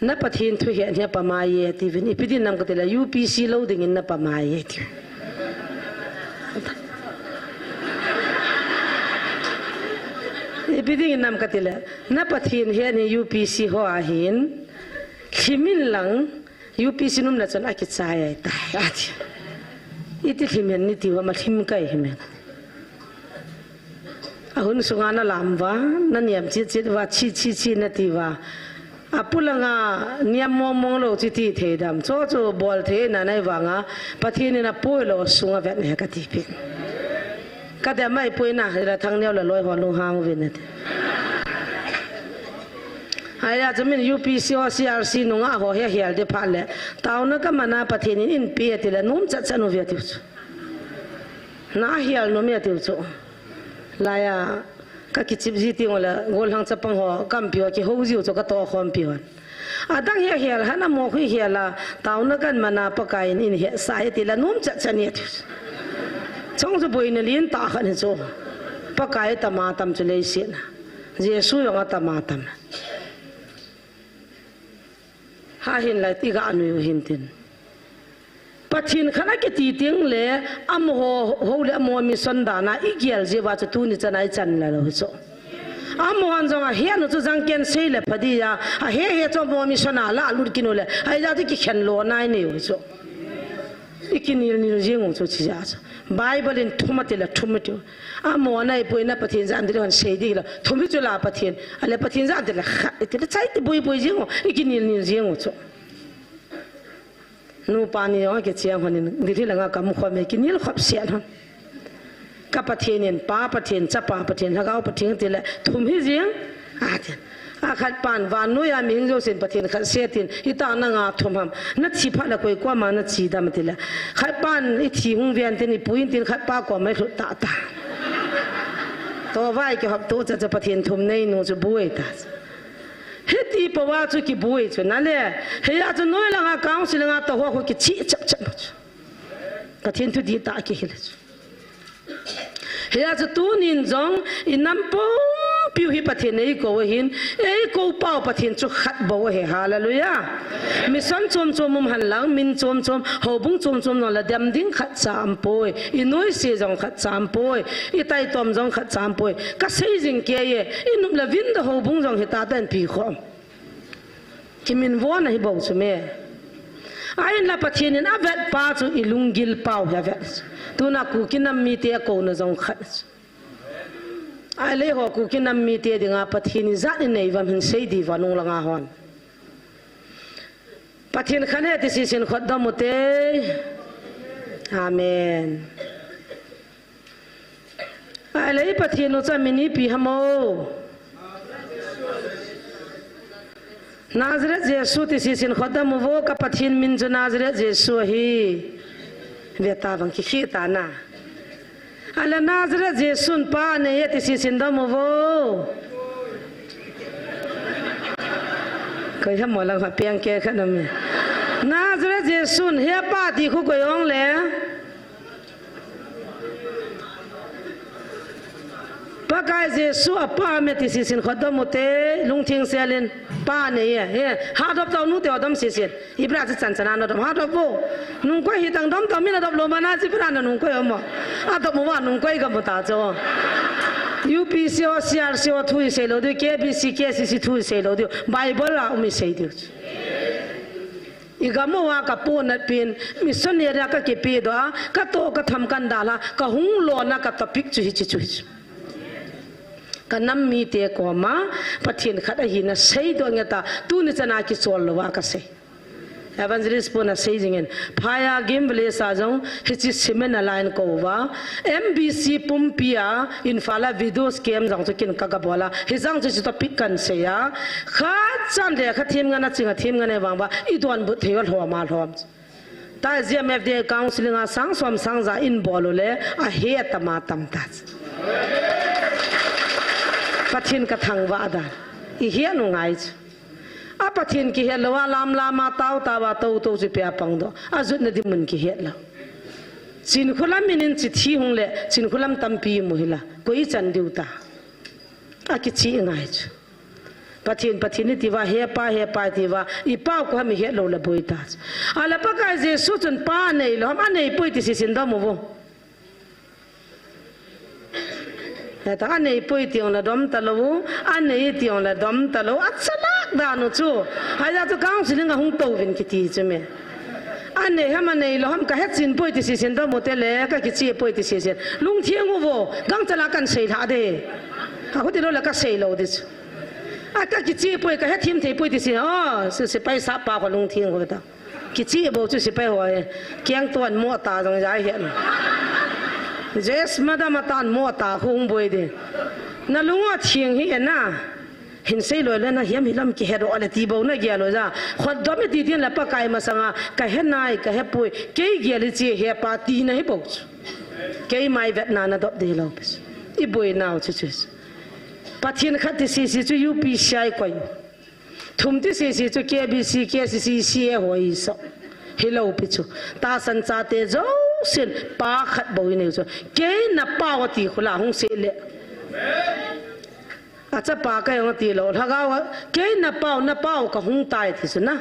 Na Pathen thu hi ahin pamai e tiuvin. Ipi din nam kati le U P C lou dingin na pamai e tiu. Ipi din nam kati le. Na Pathen hi ahin U P C ho ahin. Lhimin lang. U P C num na chun akichai ahitai, ati. Iti lhim hen nati uva, ama lhim kahi men. Ahun sunga nalam uva, naniam chitchit uva, chi chi chi nati uva. Apulanga niam mong mong lou chu iti thei dem. Chu chu bol thei nanei vanga, Pathen in apui lou sunga vet ne kati pi. Kadem mai puina, ila Thangneo le loi ho lunghang uvin nati. Ahia chu min U P C ho C R C nunga ho hi ahel ding phat le. Taona kamana Pathen in eipe ati le nom chat chat uve tiu chu. Na ahel nom e tiu chu. Laiya kakichip ji teng ule gollhang chapang ho kampi ho kihou jiu chu katoh khompi hon. Adang hi ahel, hana mo khu hi ahel a, taona kamana Pakai in eihetsah e ti le nom chat chat e tiu. Chong chu boina lentah khat hi chu. Pakai tama tam chu leiset a. Jesu jong atama tam. Hahin lai ti ga nui u hintin. Pathen khat akiti teng le, amaho, ho le amaho mission dan a igel jiu va chu tuni chan a ichan la lou chu. Amahon jong ahet u chu jangken sei le pha dia, ahe he chu amaho mission a la lut kit u le, ahijeh chu kikhen lona inei u chu. Ikinel nel jing u chu chijeh chu. Bible in thum ati le thum ati u. Amaho ana ipui na Pathen jeh a ding hon sei ding lou. Thum hi chu la Pathen. Ale Pathen jeh a ding le khat iti le chai ti boi boi jing u. Ikinel nel jing u chu. Nupa ni jong akicheng hon in, Delhi langa kaum khom e, kinel khop sel hon. Ka Pathen in, Pa Pathen, Chapa Pathen, Lhagao Pathen ti le, thum hi jing, ati. Akhat pan, vannoiya mihing jousen Pathen khat sei tin, itahna nga thum ham, nathi phat le koi koma nache dem ti le. Khat pan, ithi hung ven tin, ipui in tin, khat pa koma ilut tah tah. Tua vai kihop to cha cha Pathen thum nei nu chu boi ta. Hiti pouva chu kiboi chu nale. Hia chu noi langa counselling a toh ho kichih chap chap chu. Pathen thu dihtah kihil chu. Hia chu tunin jong inam pumpiu hi Pathen eikou ahin, eikou pau Pathen chu khat bou ahi. Hallelujah. Mission chom chom um hen lang, min chom chom, houbung chom chom jong le dem ding khatcha aumpoi. Inoise jong khatcha aumpoi. Itaitom jong khatcha aumpoi. Kasei jing kei e, inop le vin da houbung jong hita tan pi khom. Kiminvon ahi bou chu me. Ahinla Pathen in avet pa chu ilunggil pau hi avet. Tuna Kuki nam mite akouna jong khat. Ahile ho Kuki nam mite dinga Pathen in ijat inei uvam hin sei diu va nung langa hon. Pathen khat ahi ti sisin khotdom ute. Amen. Ahile i Pathen u chu amin ipi ham o. Nazareth Jesu ti sisin khotdom uvo, ka Pathen min chu Nazareth Jesu ahi. Ve ta vang kikhih ta na. Ahile Nazareth Jesun pa anei e ti sisin dom uvo. Koi ham mo lang ha piang ke kha nam. Nazareth Jesun he pa ti khu koi ong le. Pa Pakai Jesu a Pa me ti sisin khut dom u te, lungthim sel in, Pa nei e, he, ha dop tau nu te ho dom sisin. Ibra chi chan chan a na dom, ha dop vo. Nungkoi hi tang dom tau mi na dop lou ma na chi pra na nungkoi ho mo. A dop mo va nungkoi ga mo ta cho. U P C ho, C R C ho thu i sei lou diu, K B C, K C C thu i sei lou diu. Bible a um i sei diu. I gam uva ka pu nat pin, missionary a ka kipe doh a, ka toh ka tham kan dal a, ka hung lon a ka topic chu hichi chu hichi. Ka nam mite koma, Pathen khat ahina seidoh nge ta, tuni chan a kichol lou a ka sei. Evangelist pu na sei jing in, phai a Gim village a jong, hichi seminar line ko uva, M B C pumpi a, Imphal a videos camp jong chu kin ka ga bol a, hi jong chu chu topic kan sei a, khat chan le khat thim ngan a ching a thim ngan e vang ba, i donbut thei u lhom a lhom. Ta G M F D counseling a sang som sang ja in bol u le, a he a tam a tam ta. Pathen ka thangvah dan. I he nu ngai chu. A Pathen kihet lou a lam lam a tau tau a tou tou chu pia pang doh. A jut na di mun kihet lou. Chinkholam in in chi thi hung le, Chinkholam tampi mu hi la. Koi chan diu ta. A kichi ngai chu. Pathen, Pathen i ti uva, he Pa, he Pa i ti uva, i Pa u koi ham i het lou le boi ta. A le Pakai Jesu chun Pa nei lou ham, a nei poi ti sisin dom u vo. He ta, a nei poi ti ong le dom ta lou, a nei ti ong le dom ta lou, a chalak dan u chu. Hia chu counseling a hung tou vin kiti chu me. A nei ham a nei lou ham ka he chin poi ti sisin dom u te le, ka kichi poi ti sisin. Lungthim u vo, gangchal a kan sei lha de. A huti lou le ka sei lou di chu. A ka kichi poi, ka he thim thei poi ti si. Oh, si, sipai sap pa kho lungthim u ta. Kichi bou chu sipai ho e. Kiang tuan mo ta jong jai hian. Yes, madam a tan mo ta hung boi de. Na lung a thing hi e na. Hin sei loi le na hiam hi lam kihe doh le ti bou na gel loi ja. Khut dom i ti tin le Pakai masanga ka he nai, ka he poi. Kei gel i chi he Pa ti na hi bou chu. Kei mai vet na na dop de lou pis. I boi nau chu chu. Pathen khat ti si si chu U P C a i koi. Thum ti si si chu K B C, K C C, C A ho i so. Hi lou pi chu. Tahsan chate jousen Pa khat bou i nei chu. Kei na Pa u ti khu la hung sei le. A chapa ka hung ti lou. Lhagao a, kei na Pa u, na Pa u ka hung tai ti chu na.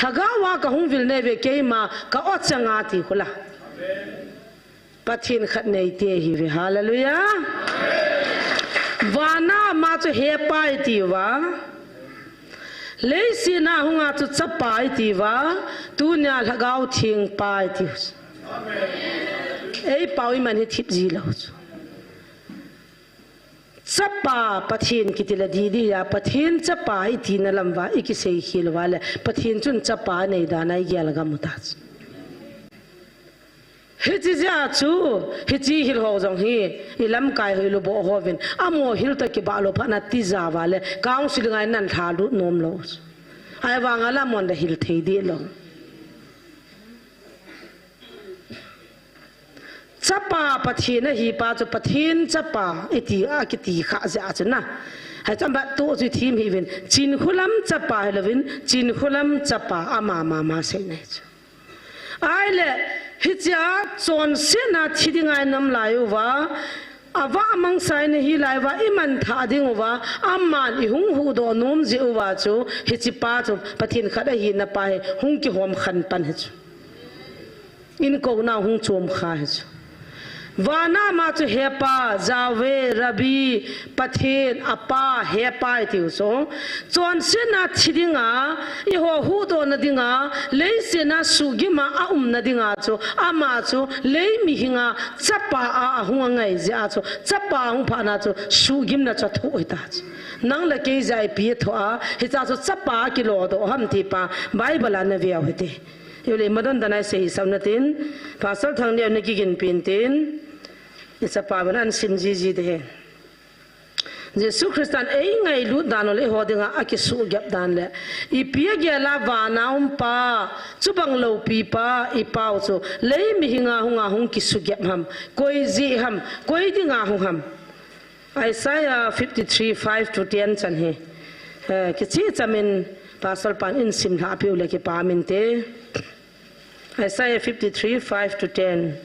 Lhagao a ka hung vil nei ve keima ka o chang a ti khu la. Pathen khat nei te hi ve, hallelujah. Vana ma chu he Pa i ti uva. Leiset a hung a chu chapa i ti uva. Tunia Lhagao Theng Pa i ti u. Ei Pa u i man hi thip ji lou chu. Chapa Pathen kiti le di di a, Pathen chapa i ti na lam uva, i kisei khel uva le, Pathen chun chapa nei dan a i gel gam u ta chu. Hichi jeh a chu, hichi hil ho jong hi, i lamkai ho i lu bo ho vin, amo hil toh kibah lou phat na ti ja uva le, counseling a i nan lha lut nom lou. Ahivang a lamon le hil thei di lou. Chapa Pathen ahi pa chu Pathen chapa i ti a kiti kha jeh a chu na. Hai chun bat tu chu thim hi vin, Chinkholam chapa hi lou vin, Chinkholam chapa ama ma ma sei nei chu. Ai le, hichia chonsetna thi ding a i nam lai uva, a vah mang sai na hi lai uva, i man tha ding uva, aman i hung huhdoh nom jeh uva chu, hichi pa chu, Pathen khat ahina pa hi, hung kihom khan pan hi chu. Inkouna hung chom kha hi chu. Vana ma chu he Pa, Yahweh, Rabbi, Pathen, a Pa, he Pa i ti u chu. Chonsetna thi ding a, i ho huhdoh na ding a, leiset a suhgim a, a um na ding a chu, ama chu, lei mihing a, chapa a, a hung a ngai jeh a chu, chapa a hung phat na chu, suhgimna chu a thoh hi ta chu. Nang le kei jeh a i pi a thoh a, hicha chu chapa a kilodoh ham ti pa, Bible a na ve u hite. Iu le, i madon dan a i sei hi sau na tin, Pastor Thangneo na kigin pin tin, i chapa ban an sim ji ji te he. Jesu Christan ei ngailut dan u le i ho ding a, a kisuhgep dan le. I pi a gel a vana um pa, chubang loupi pa, i Pa u chu, lei mihing a hung a hung kisuhgep ham, koi jeh ham, koi ding a hung ham. Isaiah fifty-three, five to ten chan hi. Eh, kichi chamin Pastor pan in sim lha piu le kipa min te. Isaiah fifty-three, five to ten.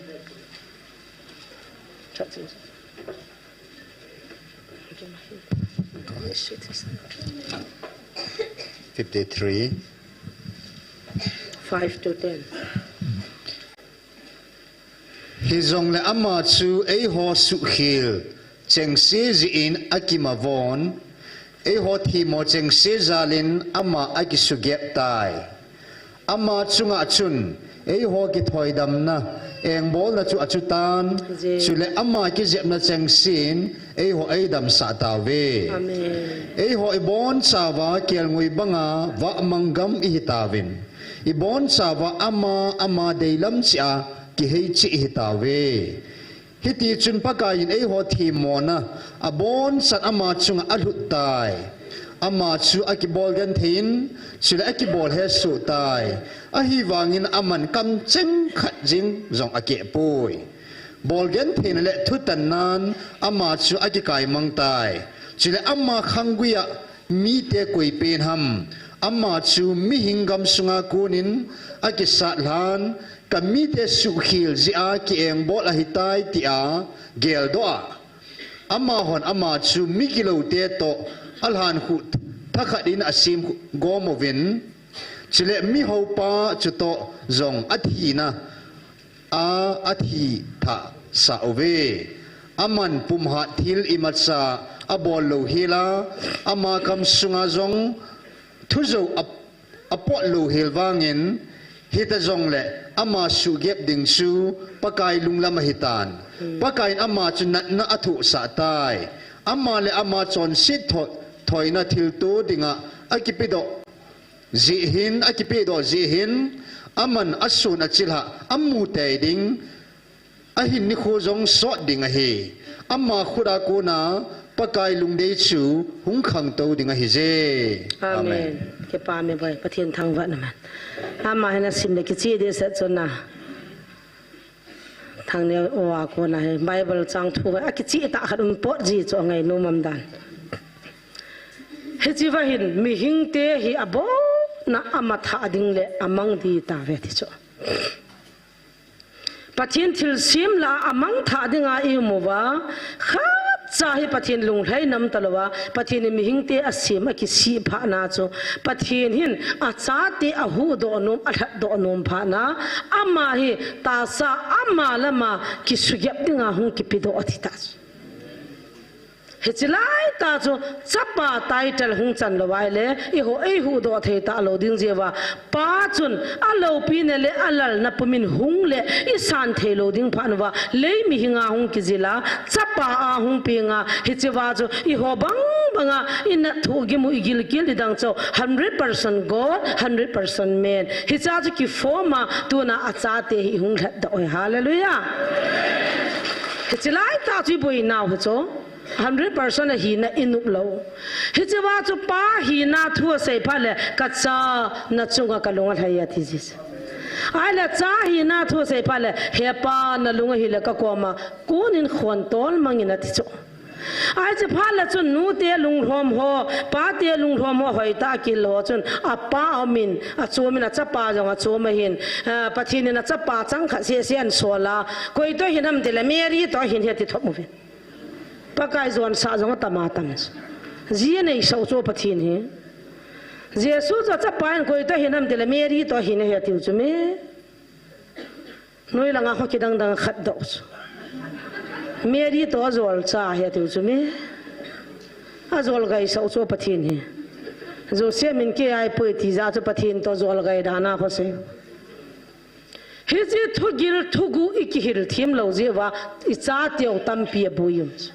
Fifty-three. Five to ten. Hijongle ama chu eiho suhkhel chengse jeh in akimavon, eiho themmo chengse jalin ama akisugep tai. Ama chunga chun eiho kithoidamna engbolna chu achutan, chule ama kijepna chengsen eiho eidamsah tauve. Eiho ibonchauva kelngoi banga vahmang gam ihitauvin, ibonchauva ama ama deilam cheh a kiheicheh ihitauve. Hitichun Pakaiyin eiho themmona abonchan ama chunga alhut tai. Ama chu akibol genthei in, chule akibol hesoh tai. Ahivangin aman kamcheng khat jeng jong akehpoi. Bol gentheina le thutannan ama chu akikaimang tai. Chule ama khangguiya mite koipen ham, ama chu mihing gamsunga konin akisat lhan, kamite suhkhel jeh a kiengbol ahitai tia geldoh a, amahon ama chu migiloute toh alhankhuh thakhat in asemgom uvin, chule mihoupa chutoh jong athina a athithah sah uve. Aman pumhat thil imacha abol louhela, ama kamsunga jong thujou a apot louhel vangin, hita jongle ama suhgep ding chu Pakai lunglam ahitan. Pakaiyin ama chu natna athohsah tai. Ama le ama chonset thoina thilto dinga akipedoh jeh hin, akipehdoh jeh hin, aman asun achilhah amu tei ding, ahin nikho jong sot ding ahi. Ama khut a kona Pakai lungdei chu hung khangtou ding ahije. Amen. Kipah me boi, Pathen thangvahna man. Ama hin asim le kicheh dehset chu na. Thangneo a kona hi Bible chang thu akicheh tah khat um pot ji chu angainom umdan. Hichea hin mihingte hi abona amathah ding le amang ding tauve ti chu. Pathen thilsem lah a amangthah dinga i-um uva, khatcha hi Pathen lunglhaina umtalouva, Pathen in mihingte asem akisih phatna chu, Pathen hin achate ahuhdoh nom, alhatdoh nom phatna, ama hi tahsa ama lama kisugep dinga hung kipedoh ati tah chu. Hiche laitah chu chapa title hung chan lou ahile, eiho eihuhdoh thei talou ding jeh uva, pa chun aloupina le alalna pumin hung le isan theilou ding phat uva, lei mihinga hung kijila, chapa a hung penga, hichea chu eiho bang banga inat thohgim u, igilkel, idang chou, hundred percent God, hundred percent man. Hichea chu kiform a, tuna achate hi ihung lhatdoh uve. Hallelujah. Hiche laitah chu iboinau hichu. Hundred percent ahina inop lou. Hichea chu pa hina thu asei phat le, kacha nachunga kalung alhai ati ji. Ahile cha hina thu asei phat le, he pa nalung ahile kakoma konin khontol mangin ati chu. Ahi, hiche phat le chun nute lunglhom ho, pate lunglhom ho hoitah kihil ho chun apa aumin, achomin, achapa jong achom ahin, ah, Pathen in achapa changkhat sese ahinsol a, koi toh ahin ham tile Mary toh ahin ahi ati thop uvin. Pakai jonsah jong atam atam. Ji aneisah u chu Pathen hi. Jesu chu achapa in koi toh ahin ham tile Mary toh ahin ahi atiu chu me. Noi langa kho kidang dang khatdoh u chu. Mary toh ajolcha ahi atiu chu me. Ajol gaisah u chu Pathen hi. Joseph min kei ahipoi ti jeh chu Pathen toh jol gai dan a kho sei. Hiche thugil thuguh ikihil them lou jeh uva ichateu tampi aboi um chu.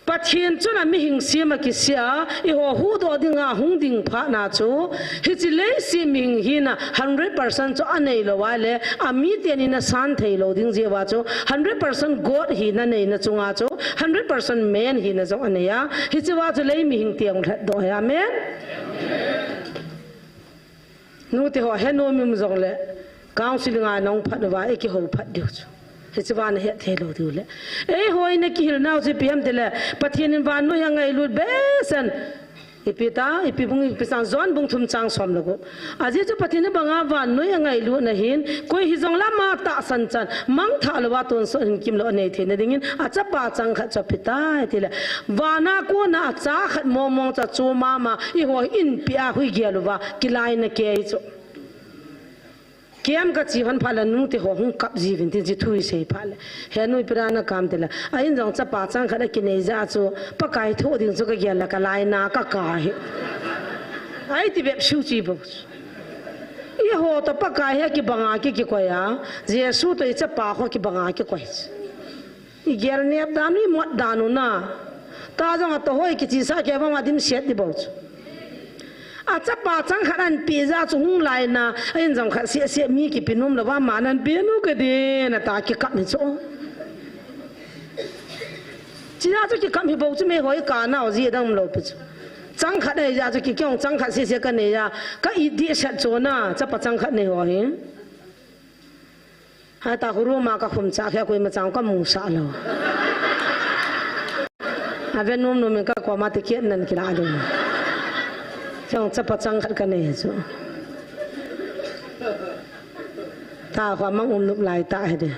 Pathen chun amihing sem akisih a, eiho huhdoh dinga hung ding phatna chu, hiche leiset mihing hina hundred percent chu aneilou ahile, amiten asan theilou ding jeh uva chu, hundred percent God hina neina chunga chu, hundred percent man hina jong anei a, hichea chu lei mihing teu lhatdoh ahi. Amen. Nute ho, henom um jongle, counseling a nahung phat uva, eikihou phat diu chu. Hichea nahet thei lou diu le. Eiho in akihil nau chu ipi ham tile, Pathen in vannoi a angailut behseh in, Ipi ta, ipi bung, ipi chang, John bung thum chang som le gup. Ajeh chu Pathen in abanga vannoi angailutna hin, koi hijongle ama tahsan chan, mangthah louva tonsot hinkho anei theina dingin, achapa changkhat chu apeh tai, atile. Vana kona acha khat mong mong chu achom mama, eiho inpi a hung igel uva, kilaina kei chu. Kem kache hon phat le nute ho hung kap jiuvin tin, hiche thu isei phat le. Henu ipi dinga nakap em tile. A in jong chapa changkhat akinei jeh chu, Pakai thoh ding chu kagel le kalaina kakap ahi. Ahi ti bep sui chu bou. Eiho toh Pakai hi kibanga ki, kikoi a. Jesu toh ichapa ho kibanga kikoi. Igel nep dan u, imut dan u na. Tah jong atoh hoi kichesa kei vang adimset di bou chu. Achapa changkhat anapeh jeh chu hung laina, a in jong khat seh seh mi kipe nom louva, aman anapeh nom kei ding, ati kikap ni chu. Chujeh chu kikap hi bou chu, mi hoi kanau ji dang lou pi chu. Changkhat nei jeh chu kikong changkhat seh seh kanei a, ka it dehset chu na, chapa changkhat nei ho hi. Hita huruma kakhum cha khe koima chang kamusah lou. Ave nom nom in kakoma ticket nan kila lou. Chang chapa changkhat kanei chu. Tah ho mang um nup lai ta hide.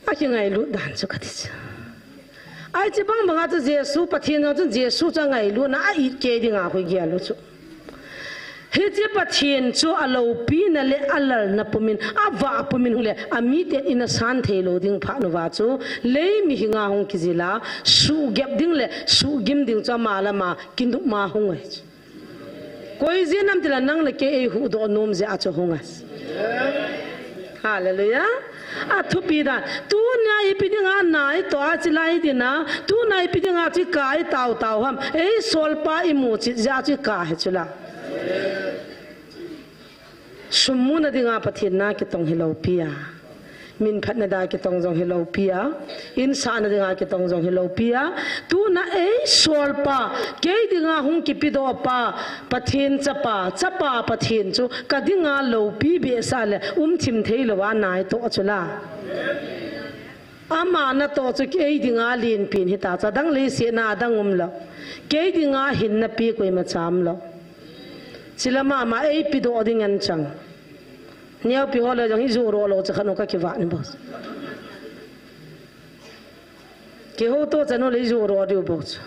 Akingailut dan chu kati chu. Ahi chu bang banga chu Jesu Pathen jong chu Jesu chu angailutna a it kei dinga hung igel u chu. Hiche Pathen chu aloupina le alalna pumin, avah pumin hung le, amiten in asan thei lou ding phat uva chu, lei mihinga hung kijil a, suhgep ding le suhgim ding chu ama le ama kinop ma hung ahi chu. Koi jeh ham tile nang le kei eihuhdoh nom jeh a chu hung ahi. Hallelujah. Athupi dan. Tunia ipi dinga naitoh a chu lai ding a. Tunia ipi dinga chu kap tao tao ham. Eisolpa imu chet jeh a chu kap ahi chu la. Sum muna dinga Pathen na kitong hi loupi a. Min phatna dinga kitong jong hi loupi a. In sahna dinga kitong jong hi loupi a. Tunia eisolpa, kei dinga hung kipedoh pa, Pathen chapa, chapa Pathen chu ka dinga loupi behseh le um thim thei louva naitoh chu la. Ama natoh chu kei dinga lenpen hita chu, adang leiset a adang umlou. Kei dinga hinna pi koima cha umlou. Chule ama, ama eipedoh ding anchang. Neopi ho le jong hi joh roh lou cha khat u kakivah ni bou. Keiho toh chan u le joh roh diu bou chu.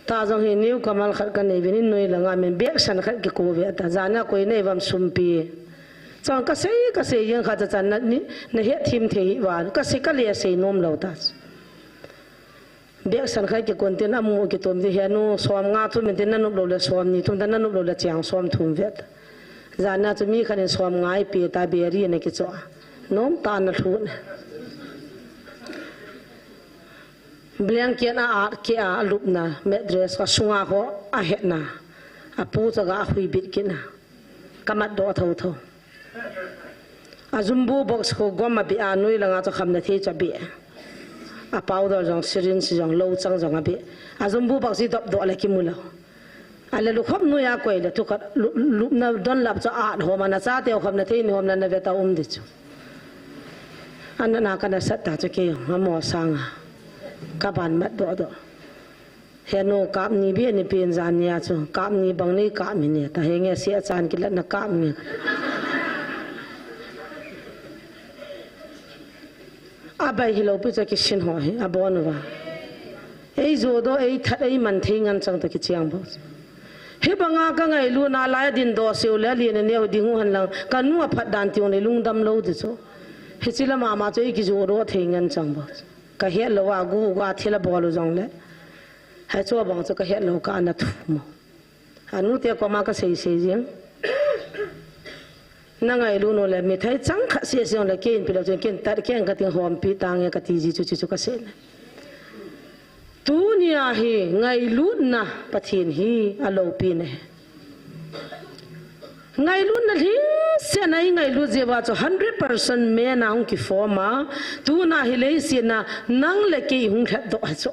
Tah jong hi newcomer khat kanei uvin, in noi langa min bag san khat kiko uve ta. Jana koi nei uvam sum pi. Chang kasei, kasei jeng khat cha chan na, ni, nahet thim thei hih uva. Kasei kale sei nom lou ta. Bag san khat kikon tin amu kitom ti henu som nga thum in tin nanop lou le som ni thum ta, nanop lou le chang som thum uve ta. Jana chu mi khat in som nga eipe ta, beri na kicho a. Nomtah na lhut. Blanket a at keh a, alupna, mattress ka sunga ho ahetna. Apu cha ga ahui bit kit na. Kamat doh thotho. A jumbo box ho gom abeh a, noi langa chu khamna thei chu abeh. A powder jong, syringe jong, louchang jong abeh. A jumbo box hi dop doh le kimu lou. Ahile lukhop noiya koi le thukhat lu-, lupna donlap chu at hom a, nachateu khopna thei ni hom le nave ta um di chu. Anatna kana sat ta chu kei jong amo sanga kaban mat doh doh. Henu kap ni beh ni pen jan nia chu, kap ni bang nei kap mi ne ta, henge se achan kilatna kap ni. Abai hilou pi chu kisin ho hi abon uva. Eijoh doh, eithat, eiman thei ngen chang ta kicheng bou. Hibanga kangailutna lai a dindoh seu le len a neo ding u hen lang, kanu aphat dan teng le lungdam lou di chu. Hiche lama ama chu eikijoh doh thei ngen chang bou. Kahet lou a, gu, gu a thil abol u jong le. Hichu bang chu kahet lou ka ana thu mo. Anute koma kasei sei jeng. Nangailut u le mithai chang khat seh seh le kei in pe lou chun ken tat keng kating hompi tange kati ji chu, chu, chu kasei na. Tunia hi ngailutna Pathen hi aloupina ahi. Ngailutna lhingsetna ingailut jeh uva chu hundred percent man a hung kiform a, tuna hi leiset a nang le kei hung lhatdoh ahi chu.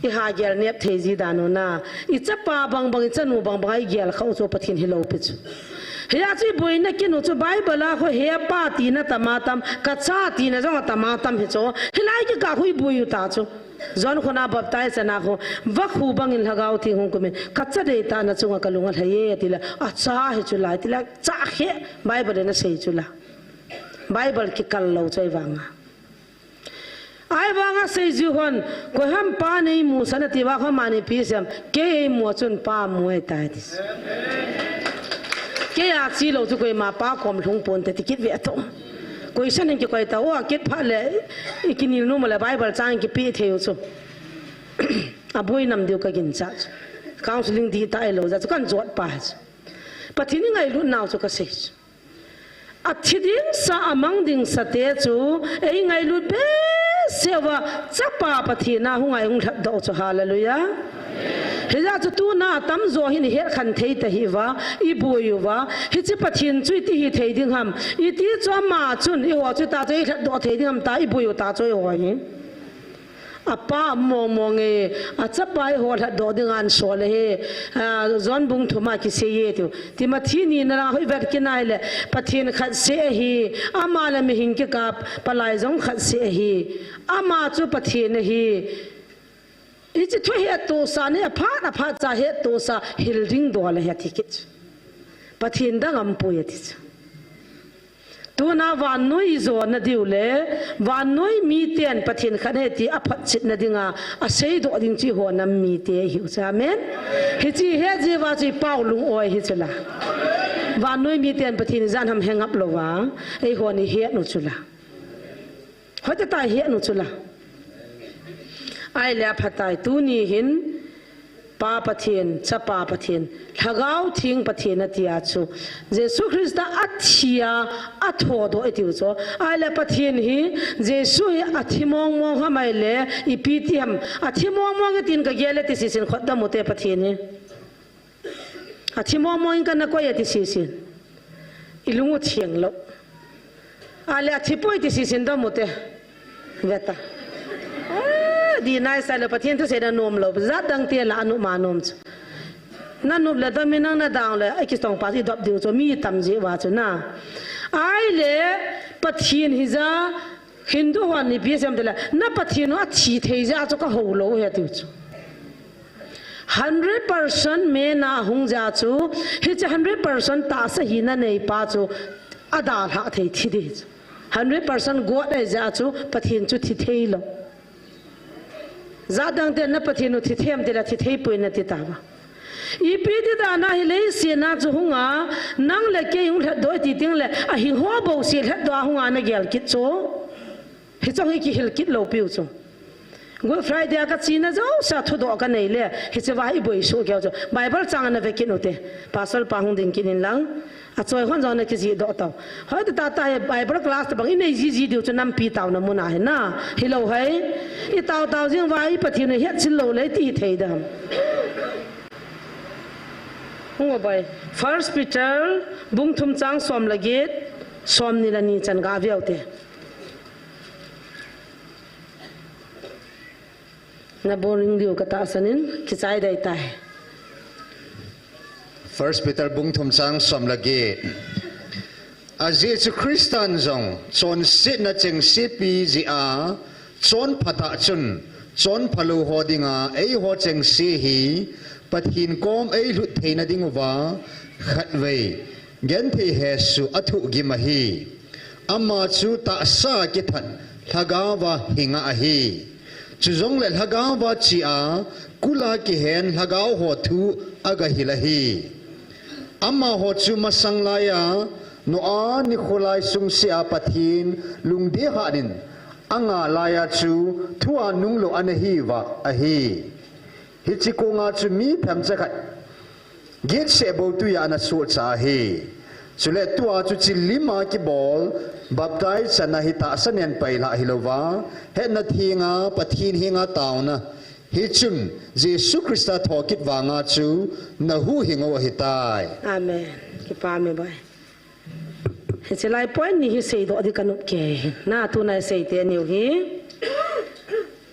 Iha gel nep thei ji dan u na. I chapa bang bang, i chanu bang bang, i gel kha u chu Pathen hilou pi chu. Hia chu i boina kin u chu Bible a khu he pa tina tam a tam, ka cha tina jong a tam a tam hi chu. Hilai kikah khu i boi u ta chu. John khun a baptize na khu, vakhu bangin Lhagao Theng hung kumin, ka cha deitah na chunga ka lung alhai e, ati le, a cha hi chu lai, ti le, cha khe, Bible in a sei chu la. Bible kikal lou chu ahivanga. Ahivanga sei ji hon, koi ham pa nei mu san ati va kho ma nei pi sem, kei ei mu chun pa mu ahi tai ti. Kei a chi lou chu koima pa kom lhung pon te ti kit ve to. Koi san in kikoi ta, o a kit pha le, i kinil nu ma le Bible chang kipe thei u chu. A boi nam diu ka gincha chu. Counseling di ta ei lou ja chu kan jot pa chu. Pathen i ngailut nau chu ka sei chu. A thi ding sa, a mang ding sa te chu, ei ngailut behseh uva, chapa Pathen a hung ngai hung lhatdoh chu, hallelujah. Hijeh chu tuna a tamjo hin i het khen thei ta hi uva, i boi uva, hiche Pathen chu iti hi thei ding ham, iti chu ama chun, eiho chu ta chu ei lhatdoh thei ding ham ta, i boi u ta chu eiho hi. A pa mong mong e, a chapa eiho lhatdoh ding a an sol e, a, John bung thum a kisei e tiu. Timothy ni na lang hoi vet kinai le, Pathen khat seh ahi, ama le mihem kikah a palai jong khat seh ahi. Ama chu Pathen ahi. Hiche thu hetto sa ni, aphat, aphat cha hetto sa, hil ding dol ahi ati kit. Pathen dang aumpoi ati chu. Tuna vannoi i jona diu le, vannoi miten Pathen khat ahi ti a photchetna dinga, a seidoh ding chu eiho nam mite ihiu chu, amen. Hiche het jeh uva chu i pau lung-oi hi chu la. Vannoi miten Pathen ijat ham he ngap louva, eihon i het u chu la. Hoitah tah i het u chu la. Ahile aphatai, tuni hin, Pa Pathen, Chapa Pathen, Lhagao Theng Pathen ati a chu. Jesu Christa a thi a, a thodoh i tiu chu. Ahile Pathen hi, Jesu hi a thi mong mong ham ahile, ipi ti ham. A thi mong mong i tin ka gel e ti sisin khotdam u te Pathen hi. A thi mong mong in kana koi e ti sisin. I lung u theng lou. Ahile a thi poi ti sisin dam u te. Veta. Ah, di nai sa le Pathen thusei na nom lou. Jat dang te la a nop ma nom chu. Na nop le dam in nang na dang le, a kitong pa i dop diu chu, mi tam jeh uva chu na. Ahile, Pathen hija, Hindu hon ipi asei em tile, na Pathen u a thi thei jeh a chu ka hou lou ahi tiu chu. Hundred percent man a hung jeh a chu, hiche hundred percent tahsa hina nei pa chu, a dalhah thei thi ding chu. Hundred percent God ahi jeh a chu, Pathen chu thi thei lou. Jat dang te na Pathen u thi thei em tile thi thei poi na ti tauva. Ipi ti dan a hi leiset a chu hung a, nang le kei hung lhatdoh i ti teng le, a hing ho bouseh lhatdoh a hung a na gel kit chu. Hiche hi kihil kit lou piu chu. Good Friday a ka chena jouse a thudoh ka nei le, hiche va i boi soh keu chu. Bible chang a na ve kit u te. Pastor pa hung ding kit in lang. A choi hon jong na kijih doh tau. Hoitah tah hi Bible class tabang i nei jiji diu chu nampi taona mun a hi na. Hilou hei. I tao tao jing uva i Pathen u hetchen lou le ti thei dam. Hung o bai. First Peter bung thum chang som le get, som ni le ni chan ga ve u te. Na boring diu ka tahsan in, kichai dai tai. First Peter bung thum chang som le get. Ajeh chu Christan jong chonsetna chengse pe jeh a chonphat a chun, chonphalou ho dinga eiho chengse hi Pathen kom eilhut theina ding uva khatvei genthei hesoh a thohgim ahi. Ama chu tahsa kithat lhagao va hinga ahi. Chujongle lhagao va chia kul a kihen lhagao ho thu aga hil ahi. Amaho chu masang laiya Noah nikho lai sungsea Pathen lungdei hat in anga laiya chu thu a nunglou ana hiuva ahi. Hiche konga chu mi themcha khat gitse bou tuiya ana sohcha ahi. Chule tua chu chillim a kibol, baptize channa hi tahsa nen pailhah hilouva, hetna thenga Pathen henga taona. Hichun Jesu Christa thokit vanga chu na huhhing u ahitai. Amen. Kipa me bai. Hiche lai point ni hi seidoh ding ka nop kei. Na tuna i sei teniu hi.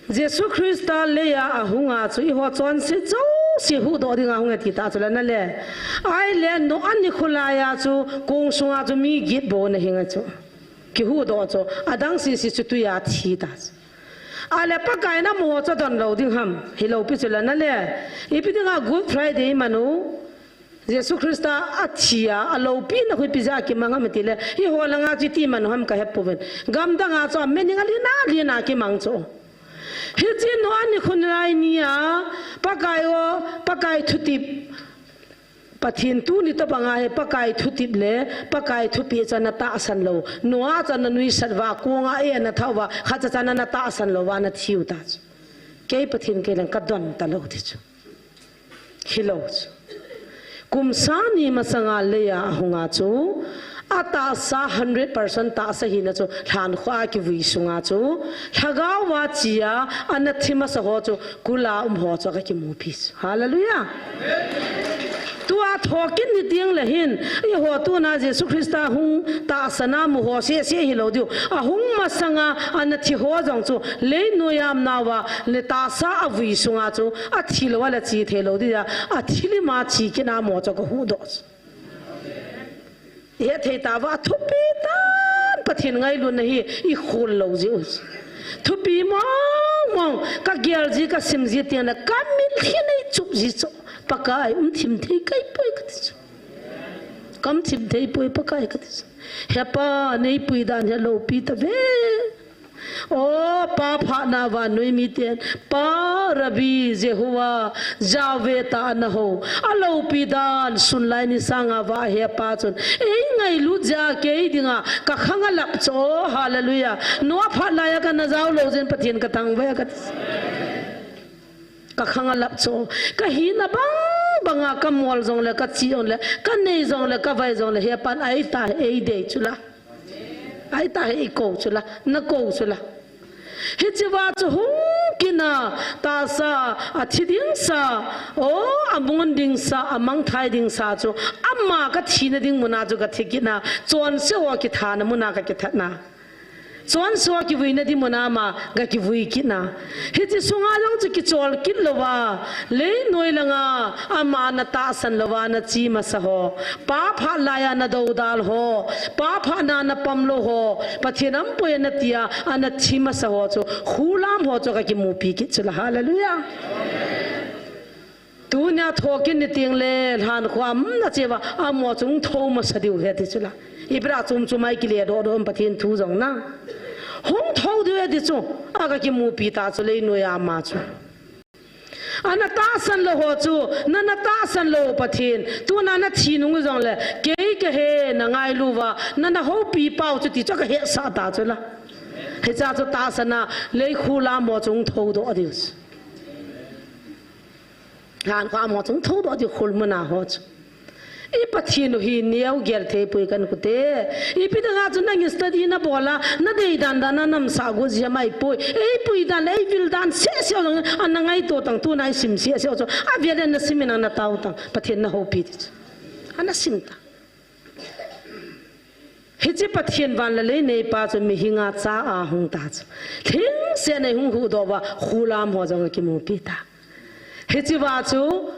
Jesu Christa leiya ahunga chu eiho chonse jouse huhdoh dinga ahunge ti tah chu la nale. Ahile Noah nikho laiya chu kong sunga chu mi get bou ana hinga chu. Kihuhdoh chu adang sese chu twiya thi ta chu. Ahile Pakai in amaho chu adon lou ding ham, hilou pi chu la nale. Ipi dinga Good Friday iman u? Jesu Christa athia, aloupina khu ipi jeh a kimang ham itile, eiho langa chu iti iman u ham kahepouvin. Gamdanga chu amening alen alen a kimang chu. Hiche Noah nikho nilai nia, Pakai o, Pakai thutep, Pathen tuni tobanga hi Pakai thutep le Pakai thupeh chu ana tahsan lou. Noah chu ana nuisat uva, konga ei ana thah uva, khatcha chan ana tahsan lou uva ana thiu ta chu. Kei Pathen kei leng kadon talou ti chu. Hilou chu. Kum sang ni masanga leiya ahunga chu, atahsa hundred percent tahsa hina chu lhankhuh a kivui sunga chu, lhagao a chia ana thi masa ho chu, kula um ho chu kakimupi chu. Hallelujah. Tua thokit ni tengle hin, eiho tuna Jesu Christa hung tahsan a mu ho sese hilou diu. Ahung masanga ana thi ho jong chu, leinoiya umnauva, le tahsa avui sunga chu, athi louva le che theilou dia, athi lima che kitna amaho chu kahuhdoh chu. Ihet thei tauva, athupi tan Pathen ngailutna hi ikhol lou jeh u chu. Thupi mong mong, kagel ji, kasim ji tengle, kamit hi neichup ji chu. Pakai, umthim thei kahipoi kati chu. Kaumthim theipoi Pakai kati chu. He Pa, neipui dan hi aloupi tave. O, Pa phatna vannoi miten, Pa, Rabbi, Jehovah, Yahweh tia ana hou. Aloupi dan, sunlai ni sanga vah he Pa chun. Eingailut jeh a kei dinga, kakhang alap chu, o, hallelujah. Noah phat laiya kana jao lou jeh in Pathen kathangvah e kati chu. Kakhang alap chu. Kahina bang banga kamol jongle, kache jongle, kanei jongle, kavai jongle, he Pan ahi ta, eidei chu la. Ahi ta hi eikou chu la, nakou chu la. Hichea chu hung kitna, tahsa, athi dingsa, o, amon dingsa, amangthai dingsa chu, ama kathina ding muna chu kathi kitna, chonse ho kithana muna kakithatna. Chonse ho kivuina ding muna ama kakivui kitna. Hiche sunga jong chu kichol kit louva, leinoi langa, ama natahsan louva nache masa ho. Pa phat laiya nadoudal ho. Pa phatna napam lou ho. Pathen aumpoi natia, ana thi masa ho chu. Khulam ho chu kakimupi kit chu la. Hallelujah. Tunia thokit ni tengle, lhankhuh a umna cheh uva, amaho chu hung thou masa diu ahi ti chu la. Ipi dia chom chom a ikile doh doh em Pathen thu jong na. Hung thou diu ahi ti chu, akakimupi ta chu leinoiya ama chu. Ana tahsan lou ho chu, nana tahsan lou Pathen, tuna nathi nung jongle, kei kahe nangailu uva, nana houpi pau chu ti chu kahetsah ta chu la. Hichea chu tahsan a, lei khulam ho chu hung thou doh diu chu. Lhankhuh a amaho chu hung thou doh diu khul muna ho chu. I Pathen u hi neo gel thei poi kan kute. Ipi dinga chu nang study nabol a, nadei dan dan a namsah got jia mai poi. Eipui dan le, eivil dan seh seh jong, ana ngaito tang tuna isim seh seh chu. Avel in nasim in ana tao tang. Pathen nahoupi ti chu. Ana sim ta. Hiche Pathen van le lei neipa chu mihinga cha a hung ta chu. Lhingsetna in hung huhdoh uva, khulam ho jong akimupi ta. Hichea chu,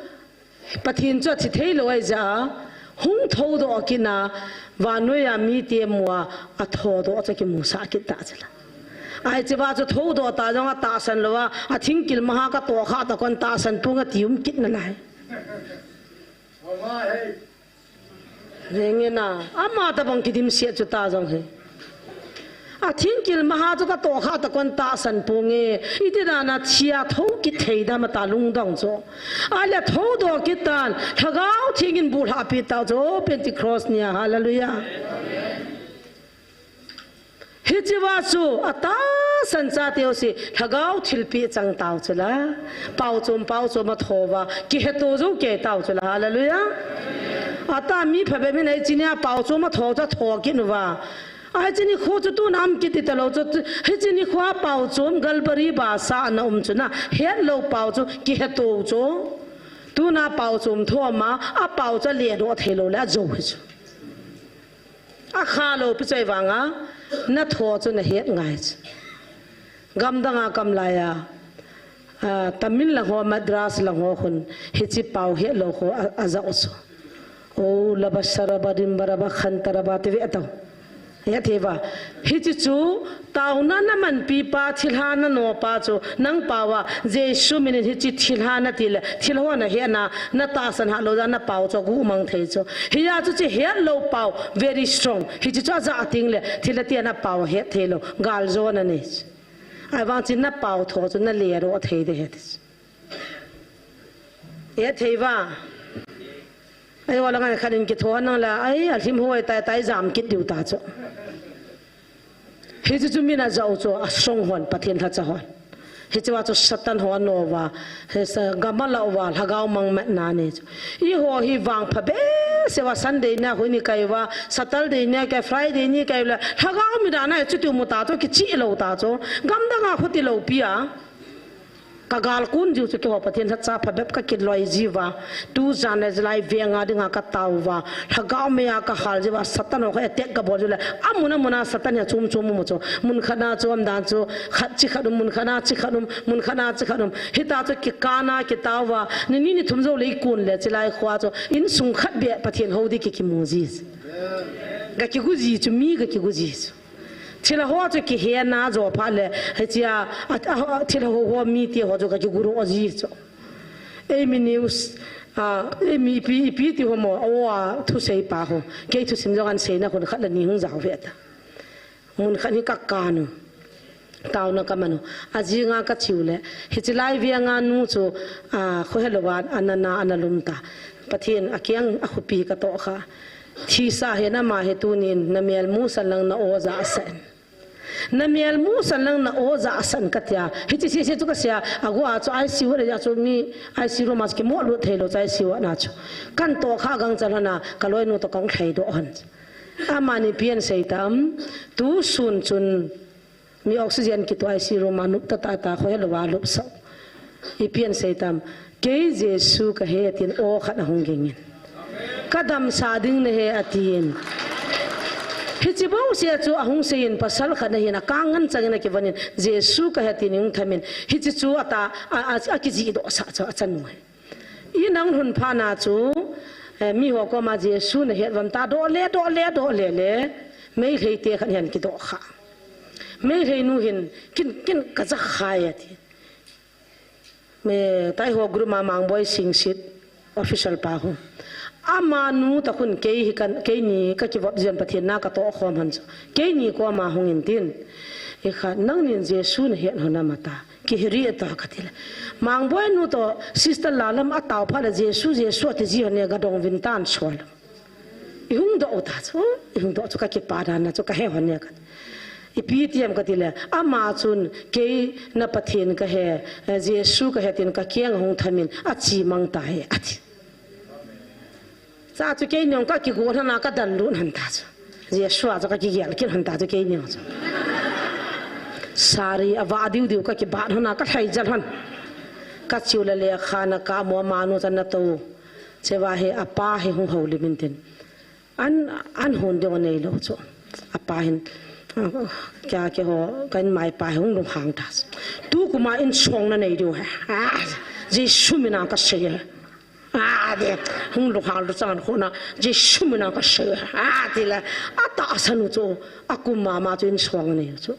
Pathen chu athi thei lou ahi jeh a, hung thoudoh kitna, vannoiya mite mu a, athoudoh chu akimusah kit ta chu la. Ahi chea chu thoudoh ta jong atahsan lou a, athingkil maha katoh khah ta kon tahsan ponge ti um kit nalai. Jeng in a, ama tabang kidimset chu ta jong hi. Athingkil maha chu katoh khah ta kon tahsan ponge, iti dan a thi a thou kit thei dam ata lungdong chu. Ahile thoudoh kit tan, Lhagao Theng in bulhahpi tau chu, Pentecost nia, hallelujah. Hichea chu, atahsan chate jouse, Lhagao thilpeh chang tau chu la. Paochom, paochom atho uva, kiheto jou kei tau chu la, hallelujah. Ata mi phabep in hiche nia paochom atho chu atho kit uva. Ahi hiche nikho chu tuna um kit talou chu, hiche nikho a paochom galbari basa ana um chu na, hetlou pao chu, kiheto chu. Tuna paochom tho ma, apao chu aledoh thei lou le ajou hi chu. Akha lou pi chu ahivanga, natho chu nahet ngai chu. Gamdang a kamlai a, Ah, Tamil lang ho, Madras lang ho khun, hiche pao hetlou ho a, ajah u chu. O, laba saraba rimba raba khanta raba ti ve tau. Hetthei uva. Hiche chu, taona namanpi pa, thilha nano pa chu, nang pao a, Jesu min in hiche thilha nati le, thilha ho nahet na, natahsan hah lou jeh a napao chu agumang thei chu. Hijeh chun hiche hetlou pao, very strong. Hiche chu ajah teng le, thilha tia napao hetthei lou, galjona nei chu. Ahivang chun napao tho chu naledoh thei ding ahi ti chu. Hetthei uva. Ahivang lang a khat in kitho nang la, ai, alhim hoi tai tai jam kit diu ta chu. Hiche chu min ajah u chu, a strong hon, Pathen lhacha hon. Hiche uva chu Satan ho ano uva, hiche gam a lah uva, lhagao mang matna nei chu. Eiho hi vangpha behseh uva Sunday nia khu ikai uva, Saturday nia ikai, Friday nia ikai le, lhagao mi dan a chuti mu ta chu, kichih lou ta chu. Gam dang a khu tilou pi a. Ka gal kun jiu chu keiho Pathen lhacha phabep kakiloi jiu va. Tujan le hilai veng a dinga katao uva. Lhagao mei a kahal jiu va. Satan ho kha attack kabol jiu le. Amun amun a Satan hi achom chom um chu. Mun khat na chom dan chu. Khat chi khat um, mun khat na chi khat um, mun khat na chi khat um. Hita chu kikah a kitao uva. Ni ni ni thum jou le ikun le hilai khu a chu. Insung khat beh Pathen hou ding kikimu ji. Kakigu ji chu mi kakigu ji chu. Thilha ho chu kihe na jo phat le, hiche a, a, a, a, thilha ho ho mite ho chu kakigu ro ji chu. Eimi news, a, eimi ipi, ipi ti ho mo, o a, thusei pa ho. Kei thusim jong an seina khun khat le ni hung jao ve ta. Mun khat hi kakah u. Taona kaman u. Ajing a kache u le. Hiche hilai veng a nu chu, a, khohelou a, ana na, ana lum ta. Pathen akeng a khopi katoh kha. Thisa hen ama hi tunin, na mel musan lang na o jahsan. Na mel musan lang na o jahsan kati a. Hiche sese chu kasei a, agu a chu I C U le a chu mi I C U room a chu kimolut thei lou chu I C U a na chu. Kan toh kha gangchal hon a, kaloinu toh kahung lhaidoh hon. Amani ipi asei tam, tusun chun mi oxygen kitoh I C U room a nop tata ta khohelou a lupsah. Ipi asei tam, kei Jesu kahi tin o khat ahung ging in. Kadamsah ding nahi atin. Hiche bouseh chu ahung sei in pasal khat ahin akang ngan chang in akivon in Jesu kahi tin ahung tham in. Hiche chu ata a, a, akijihdoh sah chu achanu hi. Inang lhun phat na chu, eh, mi ho koma Jesu nahet uvam ti doh le, doh le, doh le le. Meitei te khat hin kidoh kha. Meitei nu hin kin, kin kaja khai ati. Me, tai ho group a Mangboi Singsit official pa ho. Amanu ta khun kei hi kan, keini kakivop jin Pathen na katoh khom hon chu. Keini koma hung in tin. Ikhat nangnin Jesu nahet hon am ata. Kihiri ta kati le. Mangboi nu toh sister Lalam atao phat le Jesu, Jesu ati ji hon e kadong vin tan sol. Ihung doh u ta chu, ihung doh chu kakipah dan a chu kahe hon e kati. Ipi ti em kati le, ama chun kei na Pathen kahi, eh, Jesu kahi tin kakeng ahung tham in achimang tai ati. Cha chu keini jong kakigo lhon a kadan lut lhon ta chu. Jesu a chu kakigel kit lhon ta chu keini jong chu. Sari avah diu diu kakibat lhon a kalhai jal lhon. Kache u le lekha ana kamu amanu chu ana tou. Chua hi apa hi hung houlim in tin. An, an hon ding anei lou chu. Apa hin, ah, kei, keiho, ka inmai pa hi hung lunghang ta chu. Tukum a insung na nei diu ahi. Ah, Jesu min a kasei e. Ah, de, hung lunghang lou chang khu na, Jesu min a kasei e. Ah, ti le, atahsan u chu, akum mama chu insung anei u chu.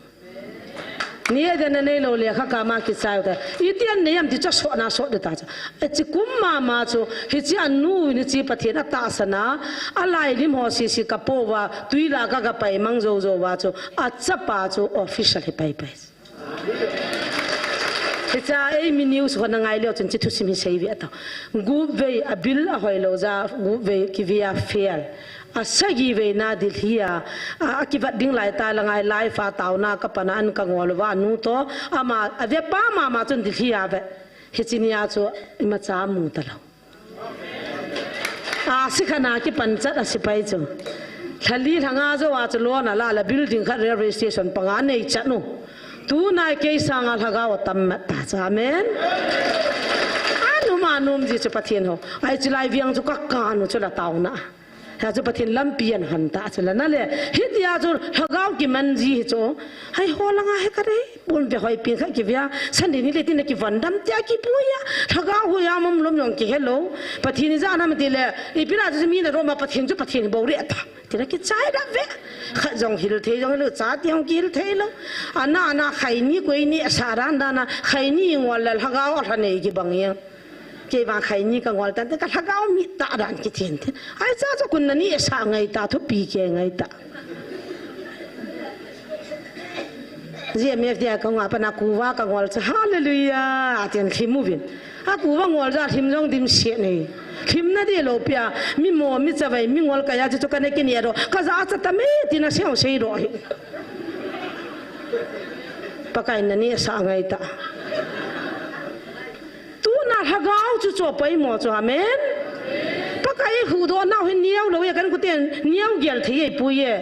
Ni a den anei lou le kha kama kichai u ta. Iti anei am ti chu asot na sot de ta chu. Hiche kum mama chu, hiche anu, hiche Pathen atahsan a, alailim ho sese kapo uva, tui la ka kapai mang jou jou uva chu, achapa chu official hi pai pai. Hiche a eimi news ho na ngai leu chun hiche thusim hi sei ve tau. Gup vei a bill ahoi lou jeh a, gup vei kive a fail. Asagi veina Delhi a, a, akivat ding lai ta la ngai live a taona kapan a an kangol uva anu toh, ama, ave pa mama chun Delhi a ave. Hiche nia chu imacha amu talou. A, sikhan a kipan chat a sepai chu. Lha li lha nga jou a chu loan ala la building khat railway station panga nei chat u. Tunai kei sanga lhagao atam mat ta chu. Amen. Anum anum ji chu Pathen ho. Ai chu lai viang chu kakah u chu la taona. Hichu Pathen lampi ahin hon ta chu la na le. Hitia chu lhagao kiman ji hi chu. Hai ho langa he ka re. Pon ve hoi pin kha kivia. Sunday ni le tin kivon dam tia kipuia. Lhagao hu ya mom lom jong kihe lou. Pathen ijat ham ti le. Ipi na chu mi na roma Pathen chu Pathen bou re ta. Tina kichai da ve. Khat jong hil thei jong lou, chate jong kihil thei lou. Ana, ana khaini koini asa dan dan a khaini ngol le lhagao lha nei kibang yang. Kei vang khaini ka ngol tante ka lhagao mi ta dan kithin tin. Ai cha cha kun nani asa ngai ta thupi ke ngai ta. Ji M F dia ka nga pa na kuva ka ngol cha hallelujah atin thim uvin. A kuva ngol ja thim jong dim se nei. Thim na di lou pia mi mo mi chavai mi ngol ka ya chu ka ne kini ro. Ka ja cha ta me tina se sei ro hi. Pakai nani asa ngai ta. Tuna lhagao chu cho pai mo chu, amen. Pakai huhdoh nau hi niau lou e kan kuten niau gel thei e pui e.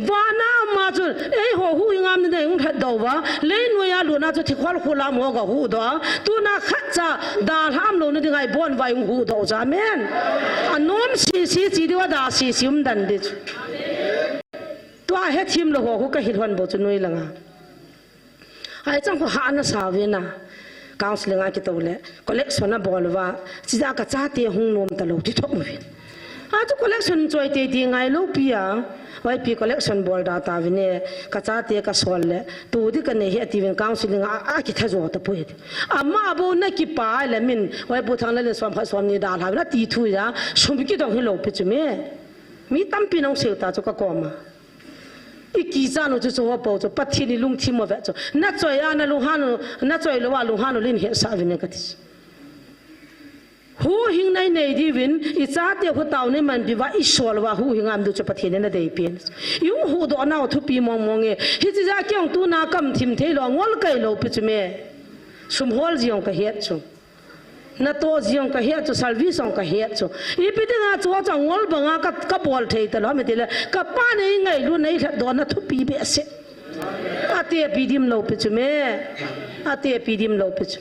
Vana ma chu ei ho huhhing ham ni dei ung that dou va. Lei noi a luna chu thikhol khula mo ga huhdoh. Tuna khat cha da lham lou na dingai bon vai ung huhdoh cha, amen. Anom si si chi diu a da si si um dan di chu. Tua he thim lou ho hu ka hil hon bo chu noi langa. Ai chang ko ha na sa ve na. Counseling a kito le collection a bol va. Chi ja ka chate hung nom ta lou ti thok mo ve. A chu collection choi te ti ngai lou pia. Vai pi collection bol da ta ve ne. Ka chate ka sol le. Tu di ka nei he ti ven counseling a, a ki tha jo ta pui. Ama bo na ki pa le min. Vai bu thang le le som kha som ni da la na ti thu ya. Sum ki dong hi lou pi chu me. Mi tampi nong seu ta chu ka koma. I kicha nu chu chu ho po chu Pathen i lungthim mo ve chu. Na choi a na lunghan u, na choi lou a lunghan u lin he sa vin ka ti. Huhhing nei nei di vin, i chate hu tau nei man bi va i sol va huhhing am du chu Pathen na dei pen. I ung huhdoh nau thupi mong mong e. Hi chi ja kiong tuna kam thim thei lou ngol kai lou pi chu me. Sum hol jiong ka het chu. Na to jiong ka het chu, service ong ka het chu. Ipi dinga chu chu ngol banga ka, ka bol thei ta lou, mi ti le, ka pa nei ngailu nei lhat do na thupi be se. Ate pi dim lou pi chu me. Ate pi dim lou pi chu.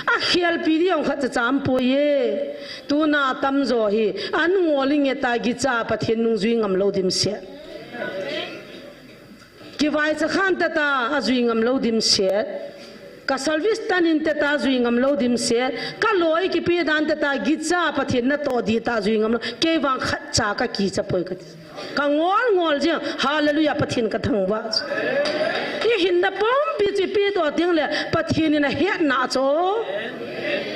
A khial pi di ong khat cha cham poi e. Tuna tam jo hi, an ngol inge ta gicha Pathen nung jui ngam lou dim se. Kivaicha khan tata a jui ngam lou dim set. Ka service tan in tata jui ngam lou dim set. Ka loi kipe dan tata gicha Pathen na to di ta jui ngam lou. Kei vang khat cha ka kicha poi ka ti. Ka ngol ngol jing. Hallelujah, Pathen ka thangvah. I hinna pumpi chu ipi to ding le Pathen in a hetna chu.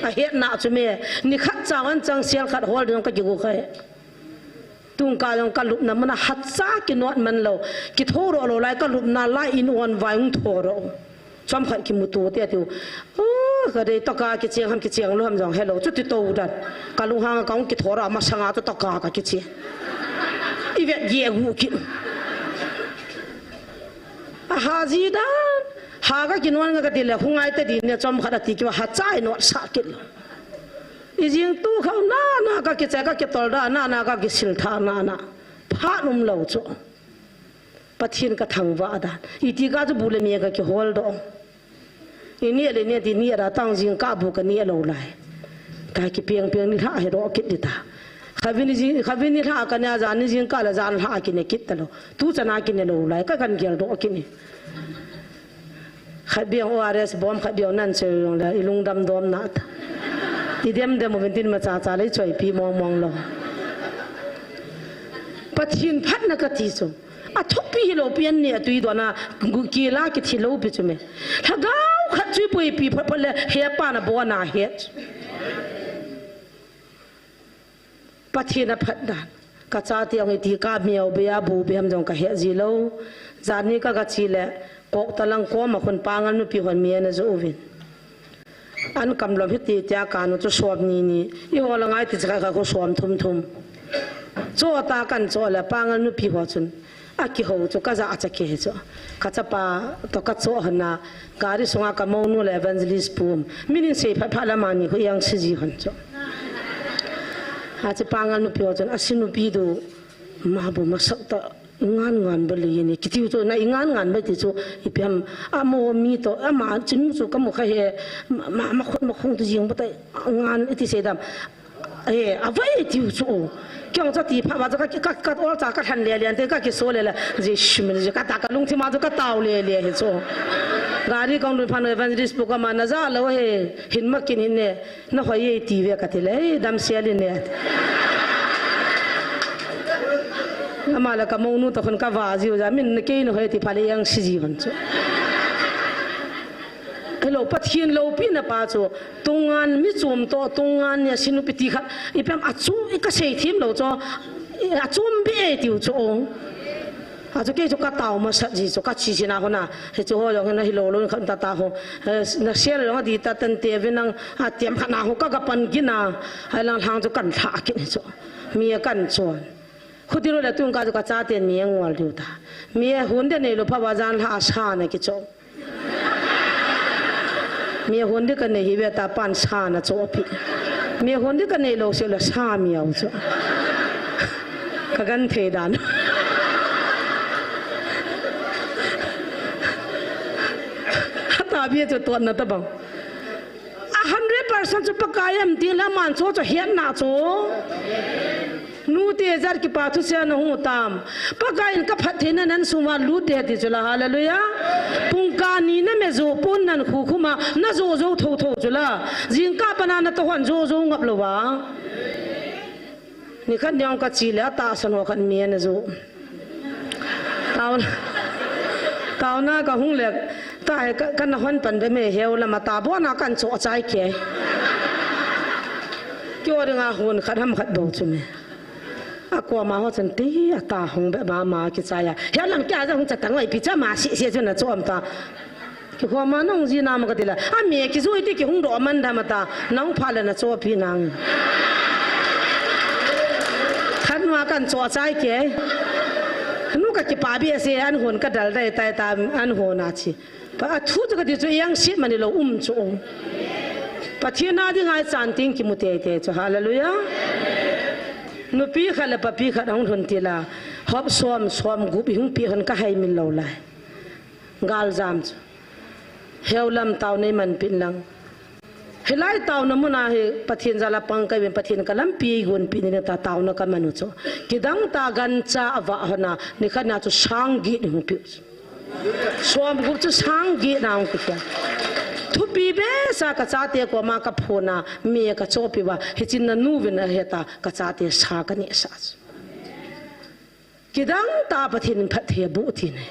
A hetna chu me. Ni khat cha wan chang sial khat hol ding ka kigu kha he. Tungka jong ka lupna mana hatcha kinot man lou. Kitho ro lou lai ka lupna lai in on vai ung tho ro. Chomkhat kimuto te tiu. Oh, ka dei taka kicheng ham kicheng lou ham jong helou. Chuti to dan. Ka lunghang ka ung kitho ro masanga chu taka ka kicheng. I vet ye gu ki. A ha ji dan. Ha ka kinon nga ka ti le hungai te din ne chomkhat ati kiva hatcha inot sa kit lou. I jing tu khau na na ka kiche ka kitol da na na ka kisil tha na na. Phat um lou chu. Pathen ka thangvah dan. Iti ka chu bu le me ka kihol do. I ni le ni ti ni ra tang jing ka bu ka ni lou lai. Ka ki piang piang ni lha he do kit di ta. Khavin ni jing, khavin ni lha ka ne jan ni jing ka la jan lha ki ne kit ta lou. Tu chana ki ne lou lai ka kan gel do ki ni. Khat biang O R S bom khat biang nan che yong le i lungdam dom na ta. I dem dem uvin tin ma cha cha le choi pi mong mong lou. Pathen phatna ka ti chu. A thupi hi lou pi an ni a tui do na gu ki la ki thi lou pi chu me. Lhagao khat chu pui pi phat phat le he pa na bo na he. Pathen a phat dan. Ka chate ong iti ka miau be a bu be ham jong ka he ji lou. Jan ni ka ka chi le kok ta lang ko ma khun pangal nu pi hon mi na jo uvin. An kam lom hiti tia ka nu chu som ni ni. I ho la ngai ti cha ka ko som thum thum. Cho ta kan cho le pangal nu pi ho chun. A kiho chu ka ja a cha ke chu. Ka chapa to ka cho hana gari sunga ka monu le evangelist pum. Minin sei phat phat la mani hu yang si ji hon chu. A chi pangal nu pi ho chun a si nu pi du ma bu ma sak ta ngan ngan ba li ni. Kitiu chu na i ngan ngan ba ti chu i piam a mo mi to a ma chin chu ka mo kha he ma ma khot ma khong tu jing ba ta ngan iti sei dam. E, a vai tiu chu. Kei jong chu ati phat uva chu ka, ka, ka ol cha ka lhan le le, ante ka kiso le le, Jesu min ji ka ta ka lungthim a chu ka tao le le hi chu. Gari kong lun phat uva evangelist pu koma na ja lou he, hin ma kin hin ne, na hoi e ti ve ka ti le, "Ei, damsel in ne." Ama le ka mounu toh khun ka va jiu ja, min na kei na hoi ti phat le jong si ji hon chu. Hello, Pathen loupina pa chu, tungan mi chom toh, tungan nia sinu piti khat, ipi ham a chu, i ka sei them lou chu, a chom be e tiu chu. A chu kei chu ka tao masat ji chu, ka chi chi na ho na, he chu ho jong na hilou lou khat ta ta ho, eh, na sel jong a di ta tan te ve nang, a tiam khat na ho ka ga pan gin a, a lang lang chu kan thla kit chu, mi a kan chon. Khuti lo le tung ka chu ka chaten mi a ngol diu ta. Mi a hun de nei lou pha va jan lha a sa na ki chon. Mi a hun di ka nei hi ve ta pan sa na cho pi. Mi a hun di ka nei lou se la sa mi au cho. Ka gan thei dan. Ta bia cho tuan na ta bang. A hundred percent chu Pakai em ding la man cho cho hian na cho. Nu te jar kipa thu sia na hung u tam. Pakai in ka phattheina nan sung uva lut de ti chu la, hallelujah. Pungkani na me jo pon nan khu khuma na jo jo tho tho chu la. Jingkah pana na toh hon jo jo ngap lou va. Nikhat niang ka chi le a tahsan ho khat mi ana jo. Tauna, tauna ka hung le, ta he ka, ka na hon pan be me heu lama ta bona kan cho chai ke. Kio ringa hun khat ham khat bou chu me. A koma ho chan ti a ta hung be mama kichai a. He lam kia ja hung cha tang oi pi cha ma si si chu na chom ta. Kihoma nong ji na ma ka ti la. A me kizui ti kihung do man da ma ta. Nong pha le na cho pi nang. Khan ma kan cho chai ke. Nu ka kipa bi se an hon ka dal dai tai ta an hon a chi. Pa a thu chu ka ti chu yang sit mani lou um chu. Pathen a ding ai chan ting kimu te te chu. Hallelujah. Nupi khat le papi khat hung lhun ti la. Hop som, som gup i hung pi hon ka hai min lou lai. Gal jam chu. Heu lam tau nei man pin lang. Hilai tauna muna hi Pathen jal a pang ka vin Pathen ka lampi gun pi ni ta tauna ka manu chu. Kidang ta gancha a va hona ni khat na chu sang gi ni hung pi. Som gup chu sang gi na hung pi. Thupi be sa ka chate koma ka phona mi ka chopi va hi chin na nu vin a heta ka chate sa ka ni sa chu. Kidang ta Pathen in phatthei a boh ti nei.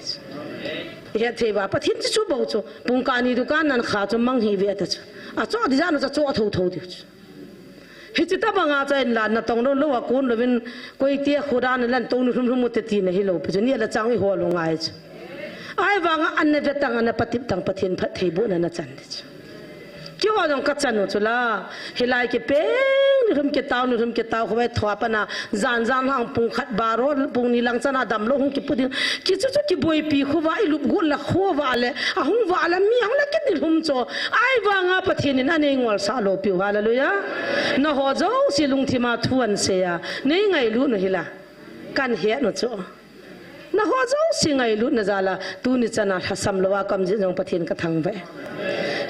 I het thei va Pathen chu chu bou chu. Pungkani dukan nan kha chu mang hi ve ta chu. A cho di jan chu cho tho tho di chu. Hichi ta banga cha in la na tong lou lou a kun louvin koi te khudan lan tong nu hlum hlum te ti na hi lou pi chu ni la chang i hol u ngai chu. Ai vanga an na ve tang an na patip tang Pathen phatthei boh na na chan di chu. Kio jong ka chan u chu la, hilai kipeng, ni lhum kitau, ni lhum kitau, khovai thua pana, jan jan hang pung khat baro, pung ni lang chana damlou hung kipu ding. Kichu chu kiboipi khova, i lup gu la khova le, a hung va la mi hung la kit ni lhum cho. Ai vanga Pathen in a nei ngol sa lou piu, hallelujah. Na ho jouse lungthima thu an sei a, nei ngailu nu hi la. Kan het nu chu. Na ho jouse ngailutna jal a, tuni chan a lhasam lou a ka um jeh jong Pathen ka thangvah e.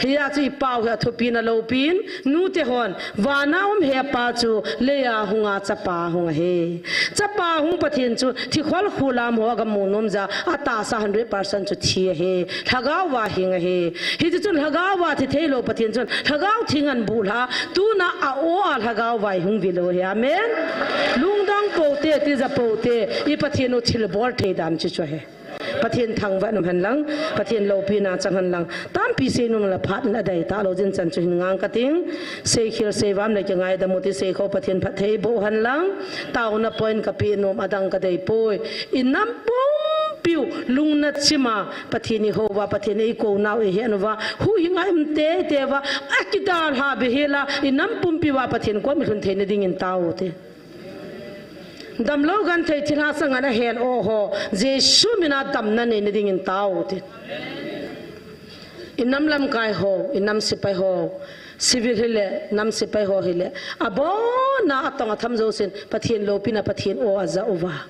Hia chu i pau hi a thupi na loupin, nute hon, vana um hepa chu, leia hunga chapa hung ahi. Chapa hung Pathen chu, thikhol khulam ho a ga mu nom ja, a tahsa hundred percent chu thi ahi. Lhagao va hing ahi. Hiti chun lhagao va thi thei lou Pathen chun, lhagao thing an bu lha, tuna a o a lhagao va i hung vi lou ahi. Amen. Lungdong pou te, tija pou te, i Pathen u thilbol thei dan chu chu ahi. Pathen thangvah in um hen lang, Pathen loupina chang hen lang, tampi sei nom la phat in a dei ta lou jin chan chu hin ngang ka ting, sei khel sei vam le kingaidam u ti sei kho Pathen phatthei boh hen lang, tauna point ka pe nom a dang ka dei poi, i nam pumpiu lungna chima, Pathen i houva, Pathen i kou nau i hen uva, huhhing a um tei tei uva, a kidalha be hela, i nam pumpiu a Pathen kom i lhun theina dingin tao u te. Damlou genthei thilha sanga na hel o ho, Jesu mina damna neina dingin tao u te. I nam lamkai ho, i nam sepai ho, civil hile, nam sepai ho hile, abona atong atham jousen, Pathen loupina, Pathen o aja uva.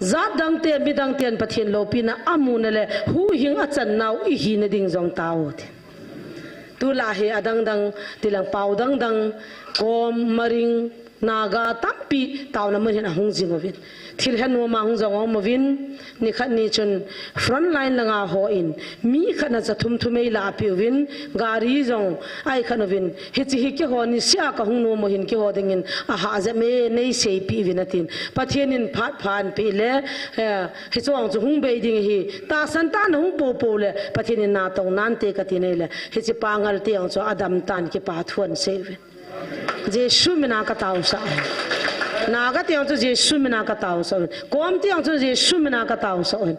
Jat dang te, midang ten Pathen loupina amu na le, huhhing achan nau i hina ding jong tao u te. Tulai hi adang dang, tilang pau dang dang, kom, maring, Naga tampi taona mun hin ahung jing uvin. Thil he noma hung jong um uvin. Nikhat ni chun front line langa hon mi khat na cha thum thum ei la pi uvin. Gari jong ai khat uvin. Hiche hi keiho niseh a kahung nom u hin keiho dingin ahahsa me nei seipi uvin atin. Pathen in phat phan pe le, eh, hiche jong chu hung bei ding ahi. Tahsan tah in hung popo le, Pathen in natong nante kati nei le. Hiche pa ngalte jong chu adam tan kipa thu ahin sei uvin. Jesu mina kataosah u hin. Naga te jong chu Jesu mina kataosah u hin. Kom te jong chu Jesu mina kataosah u hin.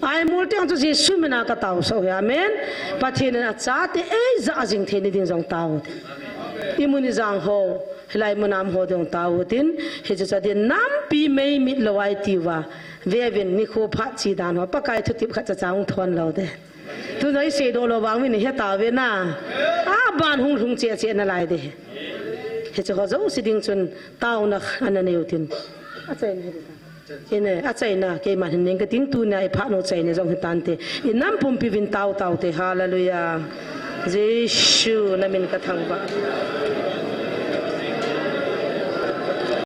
Aimol te jong chu Jesu mina kataosah u hin. Amen. Pathen in achate eija jing thei ni ding jong tao u hite. Imun ijang ho, hilai mun a um ho ding tao u hitin, hiche cha din nampi mei mit lou ahi tiuva. Vevin nikho phat chi dan ho, Pakai thutep khat cha cha hung thon lou te. Tun jong isei doh lou vang uvin, heta uve na. Aban hung lhung cheh cheh nalai de. Hiche ho jouse ding chun taona ana nei u hitin. Achaina hi ta. Ine, achaina, keiman hin ning kating tunia iphat u chaina jong hitante. Inam pumpi uvin tao tao te. Hallelujah. Jesu namin kathangvah.